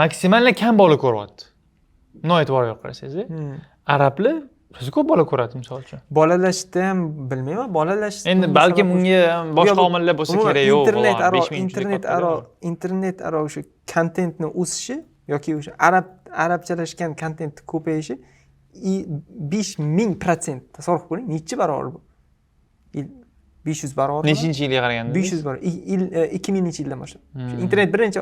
maksimal kam bola ko'ryapti. Bundoq e'tibor berib qarasangiz, arablar rosa ko'p bola ko'radi, misol uchun. Bolalashda ham bilmayman, bolalash Endi bunga balkim sabab bunga ham boshqa Yo'q, omillar bo'lsa umuman kerak, yo'q. Internet Vallahi, aro 5000 juda internet katta. aro internet aro o'sha kontentni o'sishi yoki o'sha arabchalashgan kontentni ko'payishi и 5000%, tasavvur qilib ko'ring, nechi barobar bu? 500 barobar. Nechinchi yilga qaraganda? 500 barobar. Yil 2000-yildan boshlab. Shu internet birinchi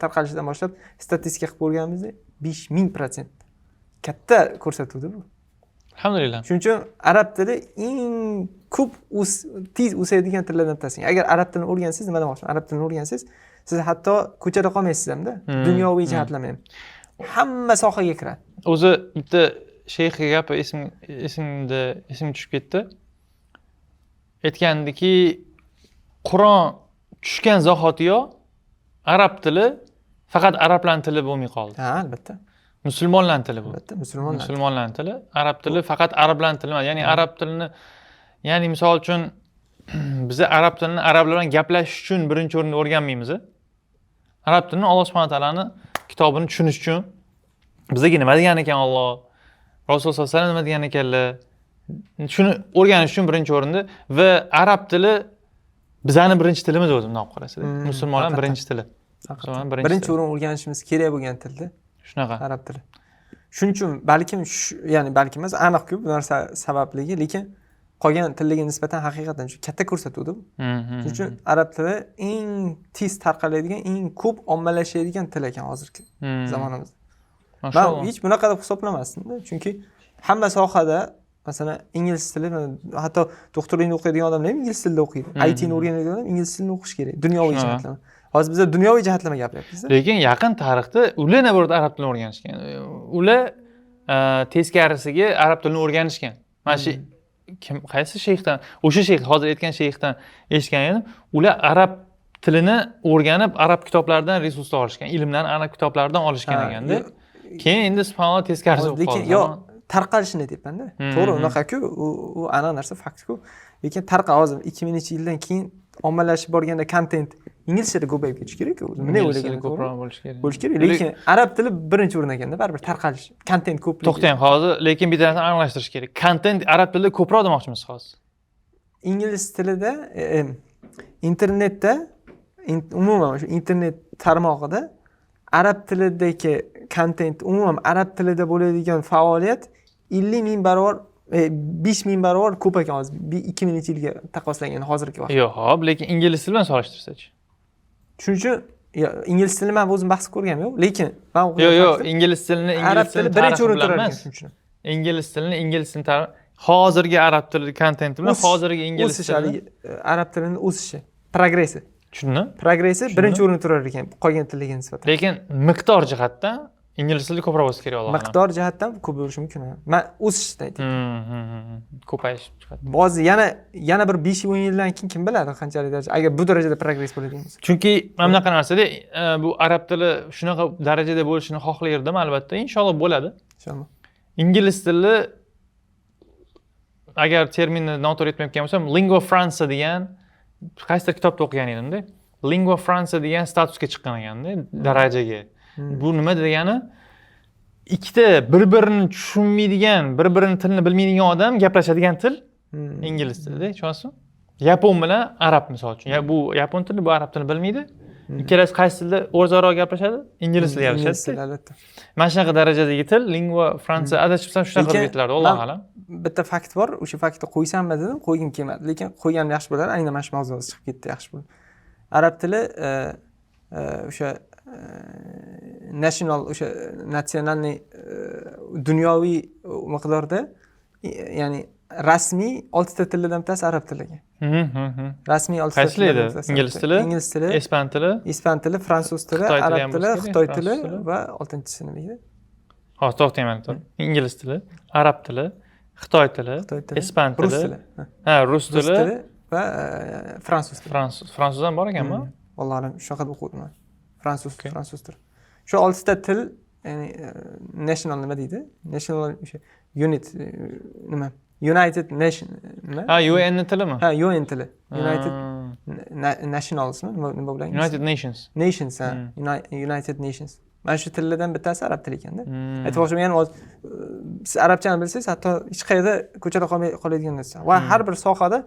tarqalishidan boshlab statistika qilib ko'rganimizda 5000%. Katta ko'rsatuvdi bu. Alhamdulillah. Shuning uchun arab tili eng ko'p tez o'sadigan tillardan bittasi. Agar arab tilini o'rgansangiz, nima demoqchiman? Arab tilini o'rgansangiz, siz hatto ko'chada qolmaysiz hamda, dunyoviy jihatlama ham. Hamma sohaga kiradi. O'zi bitta shayxga gapi esimga tushib ketdi. Aytgandiki, Qur'on tushgan zahotiyoq arab tili faqat arablarning tili bo'lmay qoldi. Ha, albatta. Musulmonlarning tili bo'ldi. Albatta, musulmonlar. Musulmonlarning tili, arab tili faqat arablarning tili emas. Ya'ni arab tilini, ya'ni misol uchun, biza arab tilini arablar bilan gaplashish uchun birinchi o'rinda o'rganmaymiz. Arab tilini Alloh subhanahu va taolani kitobini tushunish uchun, bizaga nima degan ekan Alloh, Rasululloh sollallohu alayhi vasallam nima degan ekanlar, shuni o'rganish uchun birinchi o'rinda va arab tili bizani birinchi tilimiz o'zi, bundoq olib qarasanglar. Musulmonlar birinchi tili. Haqiqatan. Musulmonlar birinchi Birinchi tili. o'rin o'rganishimiz kerak bo'lgan tilda Shunaqa. arab tili. Shuning uchun balkim ya'ni balkim emas, aniqku bu narsa sababligi, lekin qolgan tillarga nisbatan haqiqatan shu katta ko'rsatuvdi bu. Shuning uchun arab tili eng tez tarqaladigan, eng ko'p ommalashadigan til ekan hozirgi zamonimizda. Man hech bunaqa deb hisoblamasdim-da, chunki hamma sohada, masalan, ingliz tili, hatto doktorlikni o'qiydigan odamlar ham ingliz tilida o'qiydi. IT ni o'rganadigan odam ingliz tilini o'qishi kerak, dunyoviy jihatlama. Hozir biz dunyoviy jihatlama gapiryapmiz. Lekin yaqin tarixda ular наоборот arab tilini o'rganishgan. Ular teskarisiga arab tilini o'rganishgan. Mana shu kim, qaysi sheyxdan, o'sha sheyx, hozir aytgan sheyxdan eshitgan edim. Ular arab tilini o'rganib, arab kitoblaridan resurslar olishgan, ilmlarni arab kitoblaridan olishgan ekanda. Keyin endi subhanalloh, teskarisi bo'lib Lekin qoldi. yo'q, tarqalishini aytyapmanda. To'g'ri, unaqaku, u aniq narsa, faktku. Lekin hozir 2000-yildan keyin ommalashib borganda kontent inglizchada ko'payib ketishi kerak-ku. Bunday Ingliz tili o'ylaganda to'g'ri ko'proq bo'lishi kerak. Bo'lishi kerak, lekin arab tili birinchi o'rin ekanda baribir tarqalish, kontent ko'pligi. To'xtang hozir, lekin bitta narsani aniqlashtirish kerak. Kontent arab tilida ko'proq demoqchimiz hozir. Ingliz tilida internetda umuman o'sha internet tarmog'ida arab tilidagi kontent, umuman arab tilida bo'ladigan faoliyat 50 000 barobar, 5000 barobar ko'p ekan hozir 2000-yilga taqqoslaganda hozirgi vaqt. Yo'q, hop, lekin ingliz tili bilan solishtirsachi. Shuning uchun yo, ingliz tilini man o'zim bahs qilib ko'rganim yo'q, lekin man o'qigan Yo'q, yo'q, faktim, ingliz tilini arab ingliz tili tilini birinchi tarixi o'rin bilan turar ekan emas. shuning uchun. Ingliz tilini hozirgi arab tili kontenti bilan hozirgi ingliz O'sish tilini haligi arab tilini o'sishi, progressi. Tushundim. Progressi Tushundim. birinchi o'rinda turar ekan qolgan tillarga nisbatan. Lekin miqdor jihatdan ingliz tili ko'proq bo'lsa kerak, Alloh a'lam. Miqdor jihatdan ko'p bo'lishi mumkin, ha. Man o'sishdan aytyapman. Ko'payish jihatdan. Hozir yana bir 5-10 yildan keyin kim biladi qanchalik daraja, agar bu darajada progress bo'ladigan bo'lsa. Chunki mana bunaqa narsada bu arab tili shunaqa darajada bo'lishini xohlardim albatta. Inshaalloh bo'ladi. Inshaalloh. Ingliz tili, agar terminni noto'g'ri aytmayotgan bo'lsam, lingua franca degan qaysidir kitobda o'qigan edimda. Lingua franca degan statusga chiqqan ekanda, darajaga. Bu nima degani? Ikkita bir-birini tushunmaydigan, bir-birini tilini bilmaydigan odam gaplashadigan til ingliz tilida, tushunyapsizmi? Yapon bilan arab misol uchun. Ya bu yapon tili, bu arab tilini bilmaydi. Ikkalasi qaysi tilda o'zaro gaplashadi? Ingliz tilida Ingliz gaplashadi. tili albatta. Mana shunaqa darajadagi til lingua franca, adashibsam shunaqa Lekin deb aytiladi, Allohu a'lam. Bitta fakt bor, o'sha faktni qo'ysammi dedim, qo'ygim kelmadi. Lekin qo'yganim yaxshi bo'ladi, aynan mana shu mavzu chiqib ketdi, yaxshi bo'ldi. Arab tili o'sha national, o'sha национальный, dunyoviy miqdorda, ya'ni rasmiy oltita tillardan bittasi arab tili ekan. Rasmiy oltita Qaysi tillardan edi? bittasi Ingliz arab tili. tili? Ingliz tili, Ispan tili, ispan tili, fransuz tili, Xitoy tili arab ham tili, bo'lsa kerak, xitoy tili fransuz tili. Va oltinchisi nima edi? Hozir to'xtang mana. Ingliz tili, arab tili, xitoy tili, Xitoy tili, ispan tili, rus tili. Ha, ha, rus rus tili, tili va fransuz tili. Fransuz, fransuz ham bor ekanmi? Allohu a'lam, shunaqa deb o'qidim man. Fransuz, Okey. fransuz tili. Shu oltita til, ya'ni national nima deydi? National o'sha unit nima? United Nation nima? Ha, UN ni tilimi? Ha, UN tili. United Nationalsmi? Nima bilan? United Nations. Nations, ha. United Nations. Mana shu tillardan bittasi arab tili ekanda. Aytmoqchiman, ya'ni hozir siz arabchani bilsangiz, hatto hech qayerda ko'chada qolmay qoladigan narsa. Va har bir sohada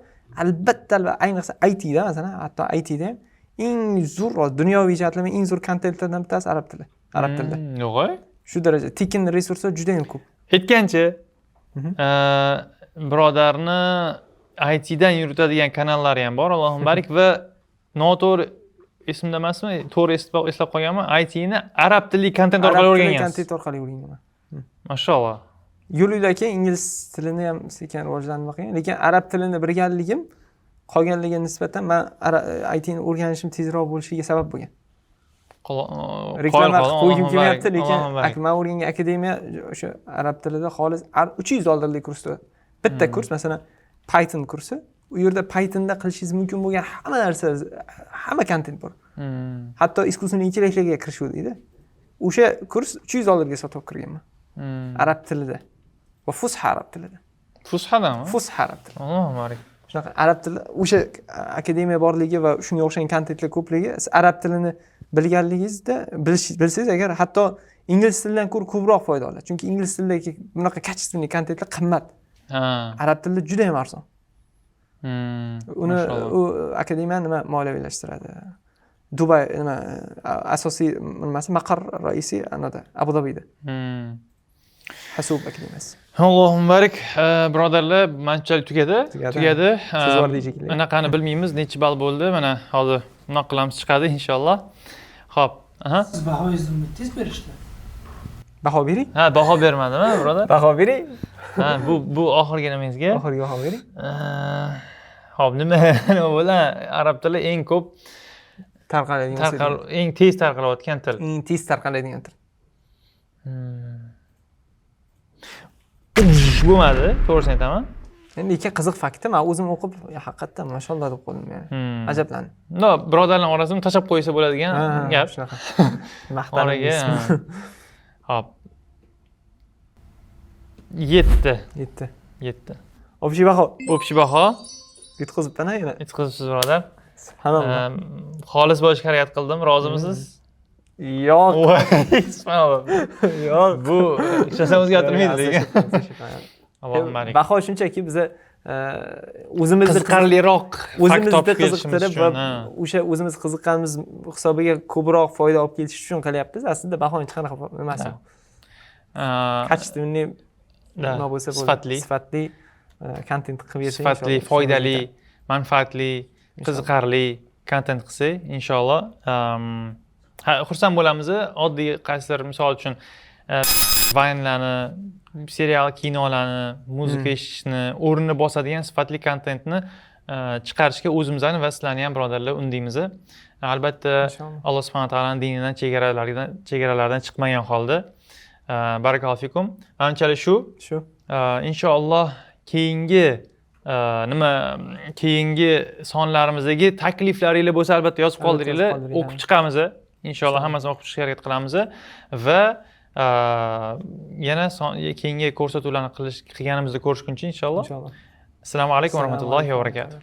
albatta, ayniqsa ITda masalan, hatto ITda ham eng zo'r, dunyoviy jihatdan eng zo'r kontentlardan bittasi arab tili. Arab tilida. Yo'q. Shu daraja tekin resurslar juda ham ko'p. Aytgancha, birodarni ITdan yuritadigan kanallari ham bor, Allohim barik, va noto'g'ri esimda emasmi, to'g'ri eslab qolganman, ITni arab tilli kontent orqali Arab tili o'rgangansiz. kontent orqali o'rganganman. Mashalloh. Yo'l yo'lakay ingliz tilini ham sekin rivojlantirmoqqa, lekin arab tilini bilganligim qolganligiga nisbatan man ITni o'rganishim tezroq bo'lishiga sabab bo'lgan. Reklama Qoyil qilib qo'ygim qoldim, kelmayapti, lekin Allohim barik. Man o'rgangan akademiya o'sha arab tilida xolis 300 dollarlik kursda bitta kurs, masalan, Python kursi, u yerda Pythonda qilishingiz mumkin bo'lgan hamma narsa, hamma kontent bor. Hatto искусственный intellektlarga kirishuvdikda. O'sha kurs 300 dollarga sotib olib kirganman arab tilida va fusha arab tilida. Fushadami? Fusha arab tili. Allohim barik. Shunaqa arab tili, o'sha akademiya borligi va shunga o'xshagan kontentlar ko'pligi, siz arab tilini bilganligingizda, bilsangiz agar, hatto ingliz tilidan ko'ra ko'proq foyda oladi, chunki ingliz tilidagi bunaqa качественный kontentlar qimmat, arab tilida juda ham arzon. Uni Mashalloh. u akademiya nima moliyaviylashtiradi, Dubay nima, asosiy nimasi, maqar raisi anada, Abu Dabida. Hasuba kalimasi. Allohu muborak, birodarlar, manchalik tugadi. Tugadi. Tugadi. So'z bor deyishinglar. Anaqani bilmaymiz, nechi ball bo'ldi. Mana hozir bunaqa qilamiz, chiqadi inshaalloh. Xo'p, aha. Siz bahoyingizni tez berishdi. Baho bering. Ha, baho bermadimi, birodar? Baho bering. Ha, bu oxirgi nimangizga. Oxirgi baho bering. Xo'p, nima nima bo'ldi? Arab tili eng ko'p tarqaladigan tarqal, eng tez tarqalayotgan til. Eng tez tarqaladigan til. Bo'lmadi, to'g'risini aytaman. Endi lekin qiziq fakti, men o'zim o'qib, haqiqatdan mashalloh deb qoldim yani. Ajablandim. No, birodarlar orasida tashlab qo'ysa bo'ladigan gap. Shunaqa. Oraga. Maqtanib. Hop. 7. 7. 7. Общий baho. Общий baho. Yutqizibman yana. Yutqizibsiz, birodar. Subhanalloh. Xolis bo'lishga harakat qildim. Rozimisiz? Yo'q. Subhanalloh. Yo'q. Bu hech narsani o'zgartirmaydi lekin. Allohu mubarak. Baho shunchaki biza o'zimizni qiziqarliroq fakt o'zimizni topib kelishimiz qiziqtirib va uchun. O'sha o'zimiz qiziqqanimiz hisobiga ko'proq foyda olib kelish uchun qilyapmiz. Aslida bahoni hech qanaqa nimasi yo'q. Качественный nima bo'lsa bo'ldi. Sifatli. Sifatli kontent qilib bersak, Sifatli, inshaalloh. Foydali, manfaatli, qiziqarli kontent qilsak, inshaalloh. Ha, xursand bo'lamiz. Oddiy qaysidir, misol uchun, vaynlarni, serial, kinolarni, muzika eshitishni o'rnini bosadigan sifatli kontentni chiqarishga o'zimizni va sizlarni ham, birodarlar, undaymiz. Albatta, Inshaalloh. Alloh subhanahu taoloni dinidan chegaralardan chiqmagan holda. Barakallohu fikum. Manimchalik shu. Shu. Inshaalloh keyingi nima, keyingi sonlarimizdagi takliflaringlar bo'lsa, albatta yozib Albatta yozib qoldiringlar, qoldiringlar. O'qib chiqamiz. Inshaalloh hammasini o'qib chiqishga harakat qilamiz va yana keyingi ko'rsatuvlarni qilganimizda ko'rishguncha inshaalloh. Inshaalloh. Assalomu alaykum va rahmatullohi va barakatuh.